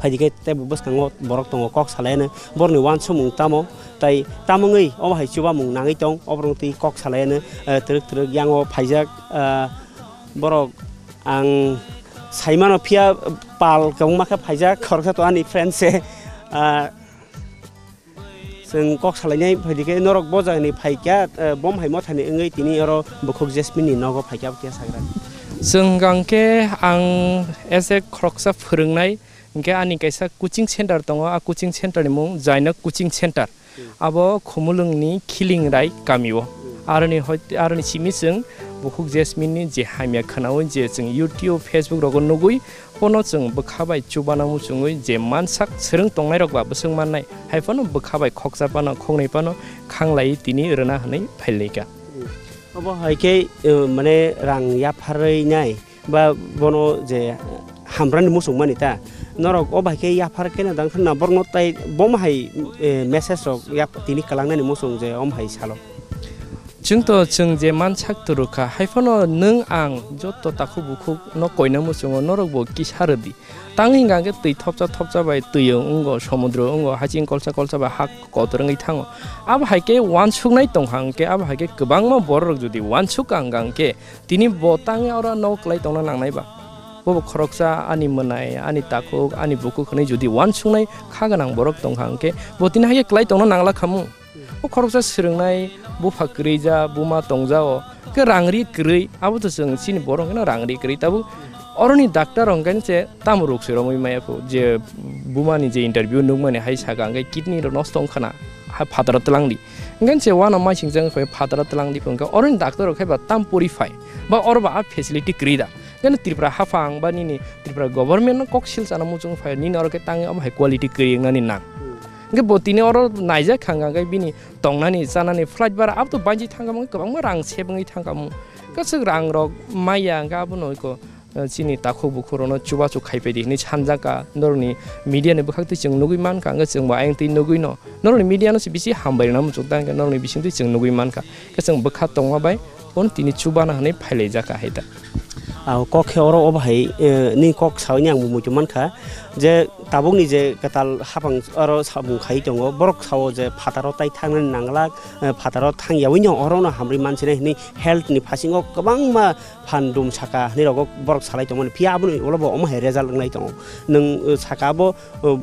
Phaidi khe tei bo bwskango borok tongo kok salai ano borokni wansukmung tamo tai tamo wngwi obo hai chubamung nangwi tong oborok twi kok salai ano, eh, twrwk twrwk yango phaijak, eh, borok ang saimano phiya pal kwbangma khe phaijak khoroksa to ani friend se, ah, chwng kok salainai phaidi khe norok bo jagani phaikha, eh, bom hai mothani wngwi tini oro bukhuk Jasmine ni nogo phaikha abo khe sagra. Chwng hwnkha khe ang as a khoroksa phwrwngnai, hwnkhe ani kaisa coaching center tongo, a coaching center ni mung Jainok coaching center. Hmm. Abo Khumulwng ni Khilingrai kami o. Hmm. Aroni hoi-, aroni simi chwng bukhuk Jasmine ni je hamya khwnaui je chwng YouTube, Facebook rogo nugui, bono chwng bwkha bai chubana muchungui je mansak swrwng tongnai rok ba bwswng mannai, hai phano bwkha bai khoksa phano khoknwi phano khanglai tini rwna hwnwi phailika. Hmm. Obo hai khe, eh, mane rang yapharwi nai. Ba bono je hamrani muchung mani ta, norok o bai khe yaphar khe na dang thang na borok no tai bom hai, eh, message rok yak tini kwlangnani muchung je om hai salo. Chwng to chwng je mansak twrwk kha, hai phano nwng ang joto takhuk bukhuk no koina muchungo norok bo kisa rwdi. Tang hingka khe twi thopsa thopsa bai twi wng-, wngo, somudro wngo, haching kolsa kolsa bai ha kotor wngwi thango. Abo hai khe wansuknai tong kha hwnkhe, abo hai khe kwbangma borok rok jodi wansuk ka hwnkha hwnkhe, tini bo tangwi oro nogo kwlai tongna nangnai ba? Bo bo khoroksa ani mwnai, ani takhuk, ani bukhuk hwnwi jodi wansuknai kha gwnang borok tong kha hwnkhe, bo tini hai khe kwlai tongna nangla khamu? Bo khoroksa swrwngnai, bupha kwrwi ja, buma tong ja o, khe rang ri kwrwi, abo to chwng chini borok hwnkhe no rang ri kwrwi. Tabuk oroni doctor rok hwnkhe se tamo ruk se romwi maya kho, je buma ni je interview nukmani hai saka hwnkhe kidney rok nosto wng khana, ha phataro twlang di. Hingke se uano maising jang khe phataro twlang di phunke, oro ni doctor rok khe ba tam pori phai, ba oro ba a facility kwrwi da. Hingke Tripura haphang ba nini Tripura government no kok sil chana muchung phai, nini oro khe tangwi omo hai quality kwrwi wngnani nang. Hmm. Hingke bo tini oro naijak kha, hingke bini tongnani, chanani, flight bara abo to banchi thangkha, kwbangma rang save wngwi thangkha. Kwchwk rang rok maya, hingke abono eko, eh, chini takhuk bukhuk rokno chubachu khaipai di hinwi sanjak kha. Norokni media ni bwkhak twi chwng nugwi mankha, hwnkhe chwngbo ayang twi nugwi no norokni media no se bisi hambai rwna muchung ta, hwnkhe norokni bising twi chwng nugwi mankha. Khe chwng bwkha tongma bai bono tini chubana hinwi phailaijak kha hai da. Ah, kok khe oro obo hai, eh, nini kok sawi ni ang bo muitu mankha je tabukni je kwtal haphang oro samung khai tongo, borok sao je phataro tai thangnani nangla, eh, phataro thangyawi no oro no hamrwi mansinai hinwi health ni phasingo kwbangma phan dum saka hinwi rogo borok salai tongmani, phiya aboni ulo bo omo hai result wngnai tongo. Nwng, uh, saka bo, uh,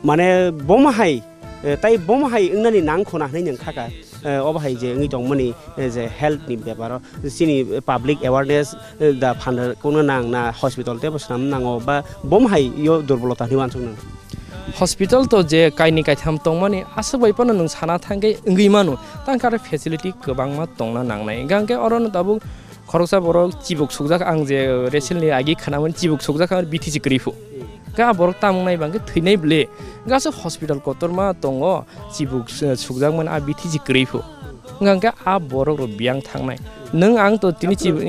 mane bomo hai, eh, tai bomo hai wngnani nang khuna hinwi nwng khaka. eh, obo hai je wngwi tongmani, eh, je health ni beparo chini public awareness, eh, da phan rwkna nang na hospital tebo swnam nango ba bom hai yo durbolota hinwi uansuk nang? Hospital to je kaini kaitham tongmani aswk bai phano nwng sana thangkhe wngwi mano, tang khe aro facility kwbangma tongna nangnai. Hwnkhe oro no tabuk khoroksa borok chibuk sukjak, ang je recently agi khwnamani chibuk sukjak, ang bithi se kwrwi phu. Hwnkhe a borok tamung nai bangkhe thwinai ble. Hwnkhe aswk hospital kotorma tongo, chibuk su-, sukjakmani a bithi se kwrwi phu. Hwnkhe a borok rok biyang thangnai. Nwng ang to tini chibuk,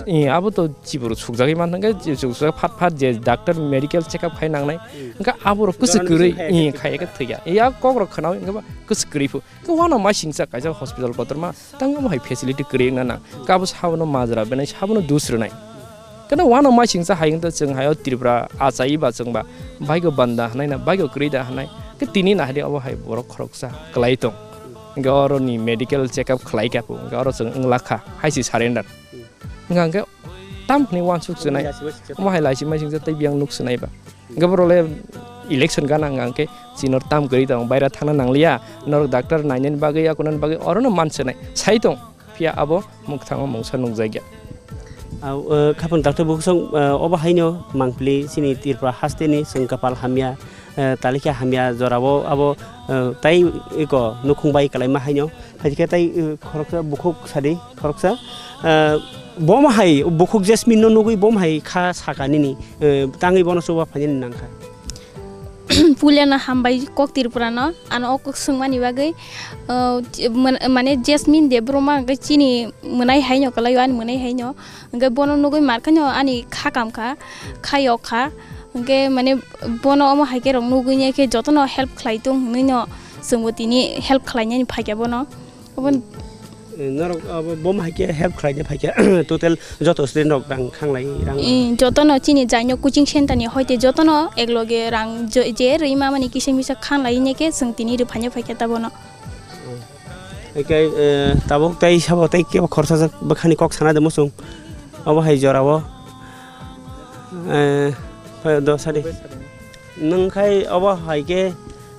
i, abo to chibuk sukjagwi man hwnkhe chibuk sukjak phat phat je doctor medical check up khai nangnai. Hwnkhe abo rok kwswk kwrwi, i, khai khe thwikha. Ya kok rok khwnawi hwnkhe ba kwswk kwrwi phu. Khe uano masingcha kaisa hospital kotorma tang omo hai facility kwrwi wngna nang. Khe abo sabono majra benai, sabono dus rwnai. Khe no uano masingcha hai wngtwi chwng hai o Tripura achai ba chwng ba baigo banda hwnai na, baigo kwrwi da hwnai. Khe tini nahari obo hai borok khoroksa kwlai tong. Hwnkhe oro ni medical check up khlai kha, hwnkhe oro chwng wng lakha hai se surrender. Hwnkha hwnkhe tam hwnwi uansuk chwnai. Omo hai laisi masingcha tei biyang nuk chwnai ba. Hwnkhe borok le election gana hwnkha hwnkhe chini oro tam kwrwi tong, baira thangna nangliya, norok doctor nainani bagwi, yakunani bagwi orono manchwnai sai tong, phiya abo mwkthango mungsa nukjakya. Au, eh, khapang doctor bukhusong, eh, obo haino mangpili chini Tripura hasteni chwng kapal hamya, eh, talikha hamya jorao abo, eh, tai eko nukhung bai kalaima haino. Phaikhe tai, eh, khoroksa bukhuk sadi, khoroksa, eh, bom hai bukhuk Jasmine no nugwi bom hai kha saka nini, eh, tangwi bono chuba phainani nangkha. Puilano hambai kok Tripura no, ano o kok swngmani bagwi, eh, mane Jasmine Debbarma hwnkhe chini mwnai haino kwlaio, ani mwnai haino. Hwnkhe bono nugwi markhaino ani kha kamkha, kha yokha. Hwnkhe mane bono omo haikhe rok nugwi khe jotono help khlai tung hwnwi no chwngbo tini help khlainani phaikha bono. Obo Eh, norok abo bom haikhe help khlaina phaikha, total joto student rok rang khanglai, rang. Eh, jotono chini jaino coaching center ni hoite jotono ekloge rang je, je rwi mamani kisa misa khanglai khe chwng tini rwphaina phaikha ta bono. Hwnkhe, eh, tabuk tei sabo tei kebo khoroksa jak bwkhani kok sana de muchung. Obo hai jorao, eh, do sadi. Nwng khai obo hai khe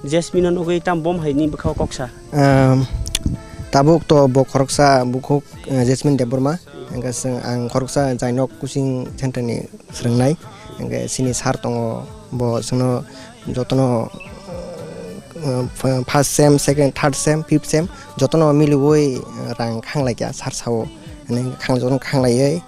Jasmine no nugwi tam bom hai ni bwkhao kok sa. Ehm, tabuk to bo khoroksa bukhuk, eh, Jasmine Debbarma. Hwnkhe chwng ang khoroksa jainok coaching center ni swrwngnai. Hwnkhe chini sir tongo, bo chwngno jotono, uh, f-, first sem, second, third sem, fifth sem jotono miliui, uh, rang khanglaikha sir sao. Hwnwi khang-, jotono khanglaiwi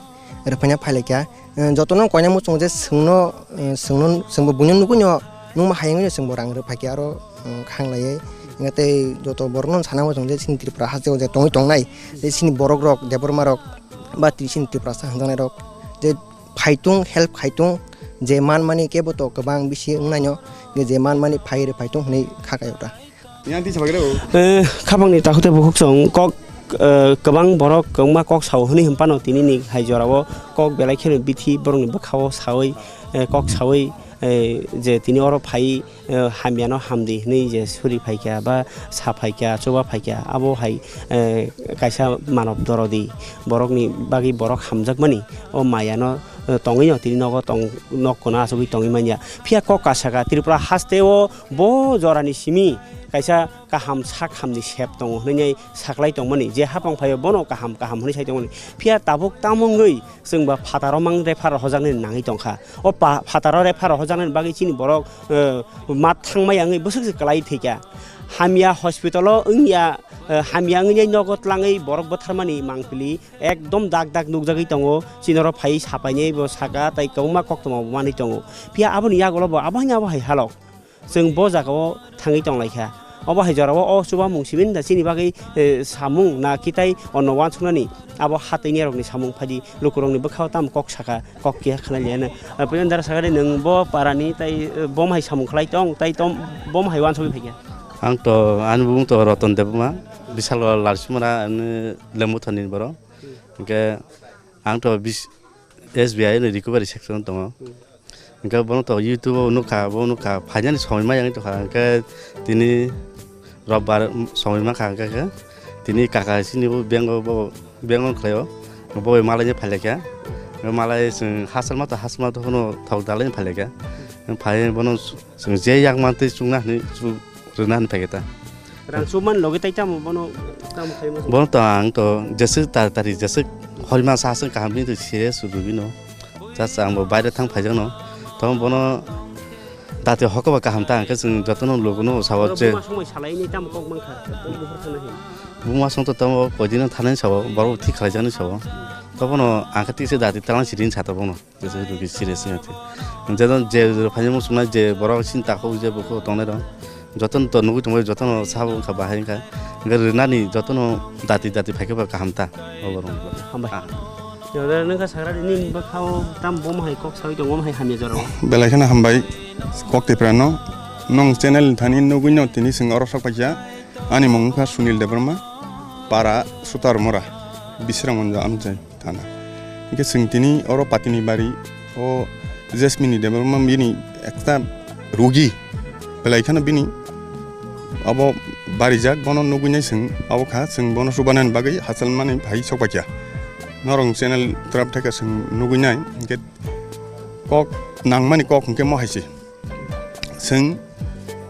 rwphaina phailaikha. Uh, jotono koina muchungo je chwngno, uh, chwngno, chwngbo buino nugwino nungma hayungno chwngbo rang rwphaikha aro, uh, khanglaiwi. Hwnkhe tei joto borokno sana muchungo je chini Tripura hasteo je tongwi tongnai, je chini borokrok, Debbarmarok, ba twi chini Tiprasa hwnjaknairok je phaitung, help khaitung, je manmani kebo to kwbang bisi wngnaino, je manmani phai rw phaitung hwnwi kha kaio ta. Eh, khapangni takhuk tei bukhuk chwng kok, eh, kwbang borok kwbangma kok sao hwnwi hwnphano tini ni hai jorao kok belai kheno bithi borokni bwkhao saui, eh, kok saui, eh, je tini oro phai, eh, hamyano hamdi hwnwi je suri phaikha ba sa phaikha, chuba phaikha, abo hai, eh, kaisa manob dorodi borokni bagwi borok hamjakmani o mayano, eh, tongwino tini nogo tong, nok kono achugwi tongwi manya. Phiya kok kasaka Tripura hasteo bo jorani simi kaisa kaham sak hamni sep tongo hwnwi saklai tongmani, je hapang phaio bono kaham kaham hwnwi sai tongmani. Phiya tabuk tamo wngwi chwng ba phataro mang refer hojaknani nangwi tongkha. O pa-, phataro refer hojaknani bagwi chini borok, eh, mat thangmaya wngwi bwswk se kwlai thwikha. Hamya hospital-o wngya, eh, hamya wngwi nogo tlangwi borok bwtharmani mangpili ekdom dak dak nukjagwi tongo. Chini oro phaiwi sapainai bo saka tei kwbangma koktwma bo manwi tongo. Phiya aboni yagulo bo abo haino abo hai halok. Chwng bo jagao thangwi tonglaikha. Obo hai jorao o chubamung simi da chini bagwi, eh, samung na kitai onno uansuknani abo hatwini rokni samung phaidi lukurokni bwkhao tamo kok saka, kok kiya khna liya na. Eh, puila dara sakani nwng bo parani tai, eh, bom hai samung khlai tong, tai tom bom hai uansugwi phaikha. Ang to, ani bumung to Roton Debbarma, Bisal Lalsimara, ani Lembuthani borok. Hwnkhe ang to bis-, S B I ni recovery section tongo. Hmm. Hwnkhe bono to YouTube o nukha, bo nukha, phainani somoi ma yang tongkha, hwnkhe tini robbar somoi mankha, hwnkhe khe tini kaka sini bo bank o, bo bank o khlaio, bo malai ni phailaikha, malai chwng hachal ma to, hachal ma to phano thok dalai ni phailaikha, phai bono chwng je yak mantwi chukna hinwi chu rwna hinwi phaikha ta. Rang chuman logi tai tamo bono, tamo khai mo. Bono to ang to jeswk tar tari jeswk horima sa aswk kaham ni to serious rugino. Just ang bo baire thang phaijakno. To bono dati hokoba kaham ta hwnkhe chwng jotono lukuno sabo. Oro je buma songbai salai ni tamo kok mankha. Buma song to tamo koidino thanai sabo, borok thik khlaijaknai sabo. To bono ang khe tisa dati talang sirin sa to bono. Jesa rugi serious wngya te. Jesa je phai muchungnai je borok sini takhuk je bukhuk tongnai rok. Jotono to nugui tongbai jotono sabo wngkha bahai wngkha. Wngkha rwnani jotono dati dati phaikhe ba kaham ta. Obo rwngkha. Hambai. Ah. Jora nangkha sagra ni bwkhao tam bom hai kok sawi tongo hai hamya jora. Belai kheno hambai kok Tipra no. Nong channel thani nugui no tini sing oro sok paikha. Ani mung wngkha Sunil Debbarma. Para Sutar Mora. Bisram Gonjo Amchai. Thana. Hingke chwng tini oro patini bari o Jasmine ni Debbarma bini ekta rugi belai kheno bini abo barijak bono nugui nai chwng abo kha chwng bono chubanani bagwi hachal mani phai sok paikha. Norok channel twrap thaikha chwng nugui nai hingke kok nangmani kok hingke mo hai se. Chwng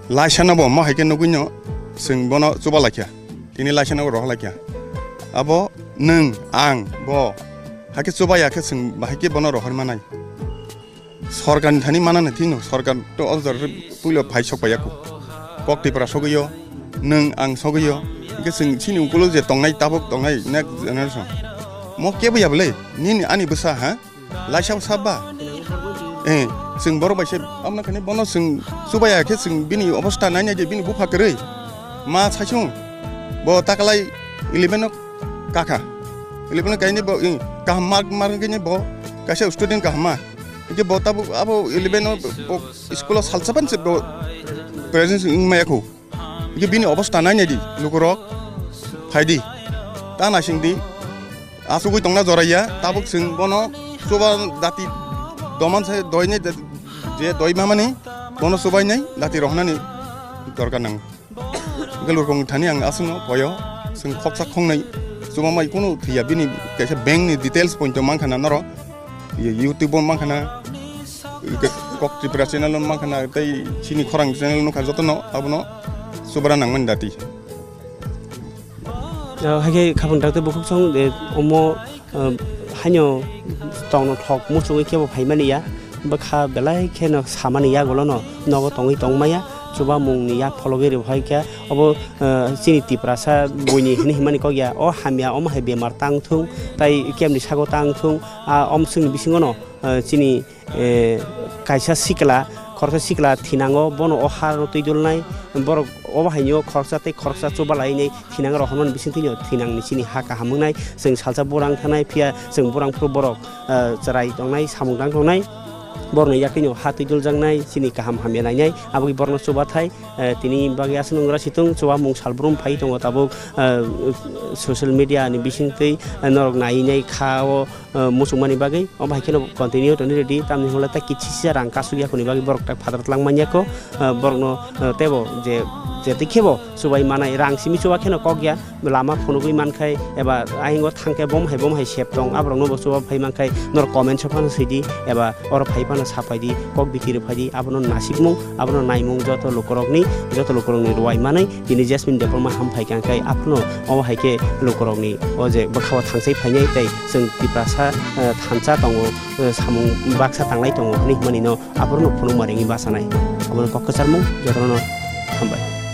laisano bo mo hai khe nugui no chwng bono chuba laikha. Tini laisano bo rohor laikha. Abo nwng, ang, bo hai khe chuba ya khe chwng bahai khe bono rohor manai. Sorkar ni thani mana nai thino, sorkar to o jora puilo phai sok paiya kho. Kok Tipra sogwi o, nwng ang sogwi o. Hingke chwng chini ukulo je tongnai tabuk tongnai next generation. Mo kebo ya bwle, nini ani bwsa ha? Laisao saba. Eh, chwng borok bai se amna kani bono chwng chubaya khe chwng bini obostha nai nai de bini bupha kwrwi. Ma saichung. Bo takalai eleven o kakha. Eleven o kaini bo, eh, kaham mark, mark kini bo kaisa student kaham ma. Hingke bo tabuk abo eleven o bo school o salsa pan se bo present wng maya kho. Hingke bini obostha nai nai di, lukurok, phai di. Ta naising di, asugui tongna joraiya, tabuk chwng bono chuba dati doman se doinai de-, je doi mamani, bono chubainai dati rohnani dorkar nango. Hingke lukurokni thani ang aswkno koyo, chwng khoksa khongnai chuba mai kunu thwiya, bini kaisa bank ni details pointo mankha na norok. Ye YouTube o mankha na, kok Tripura channel o mankha na, tei chini khorang channel nukha jotono abono subra nangmani dati. Ah, hai khe khapang dakte bukhuk song de omo, ah, haino tongno thok muchungwi kebo phaimani ya, bwkha belai kheno samani ya golono nogo tongwi tongmaya, chubamungni yak phologwi rw hai khe obo, ah, chini Tiprasa buini hwnwi himani kok ya, o hamya omo hai bemar tang thung, tai kemni sago tang thung, ah, omswkni bisingono, ah, chini, eh, kaisa sikla, khoroksa sikla thinango, bono o harno twi dulnai, borok obo haino khoroksa tei khoroksa chuba lainai thinang rohormani bisingtwino thinangni chini ha kaham wngnai, chwng salsa burang thanai, phiya chwng burang phuru borok, ah, chwrai tongnai, samung tang tongnai, borokni yakwino ha twi duljaknai, chini kaham hamya nainai, aboni borokno chubathai, eh, tini bagwi aswk nwngra situng chubamung salbrum phai tongo tabuk, eh, social media ni bisingtwi, eh, norok nainai kha o, eh, muchungmani bagwi. Omo hai kheno continue tongni rwdi, tamni hwnle ta kichisa rang kasuk yakuni bagwi borok ta phataro twlang manya kho, eh, borokno, eh, teibo je, je twi khebo chubai manai, rang simi chuba kheno kok ya, lama phunugwi mankhai eba ayingo thangkhe bom hai bom hai sep tong, aborokno bo chuba phai mankhai norok comment o phano swidi eba oro phai phano sapaidi, kok biti rw phaidi, abono nasikmung, abono naimung joto lukurokni, joto lukurokni rwai manwi tini Jasmine Debbarma ham phai kha khe aphano omo hai khe lukurokni o je bwkhao thangsai phainai tei chwng Tiprasa, eh, thansa tongo, eh, samung baksa tanglai tongo hwnwi hwnmani no aphano phunukma ringwi bachanai. Abono kok kwcharmung jotono hambai.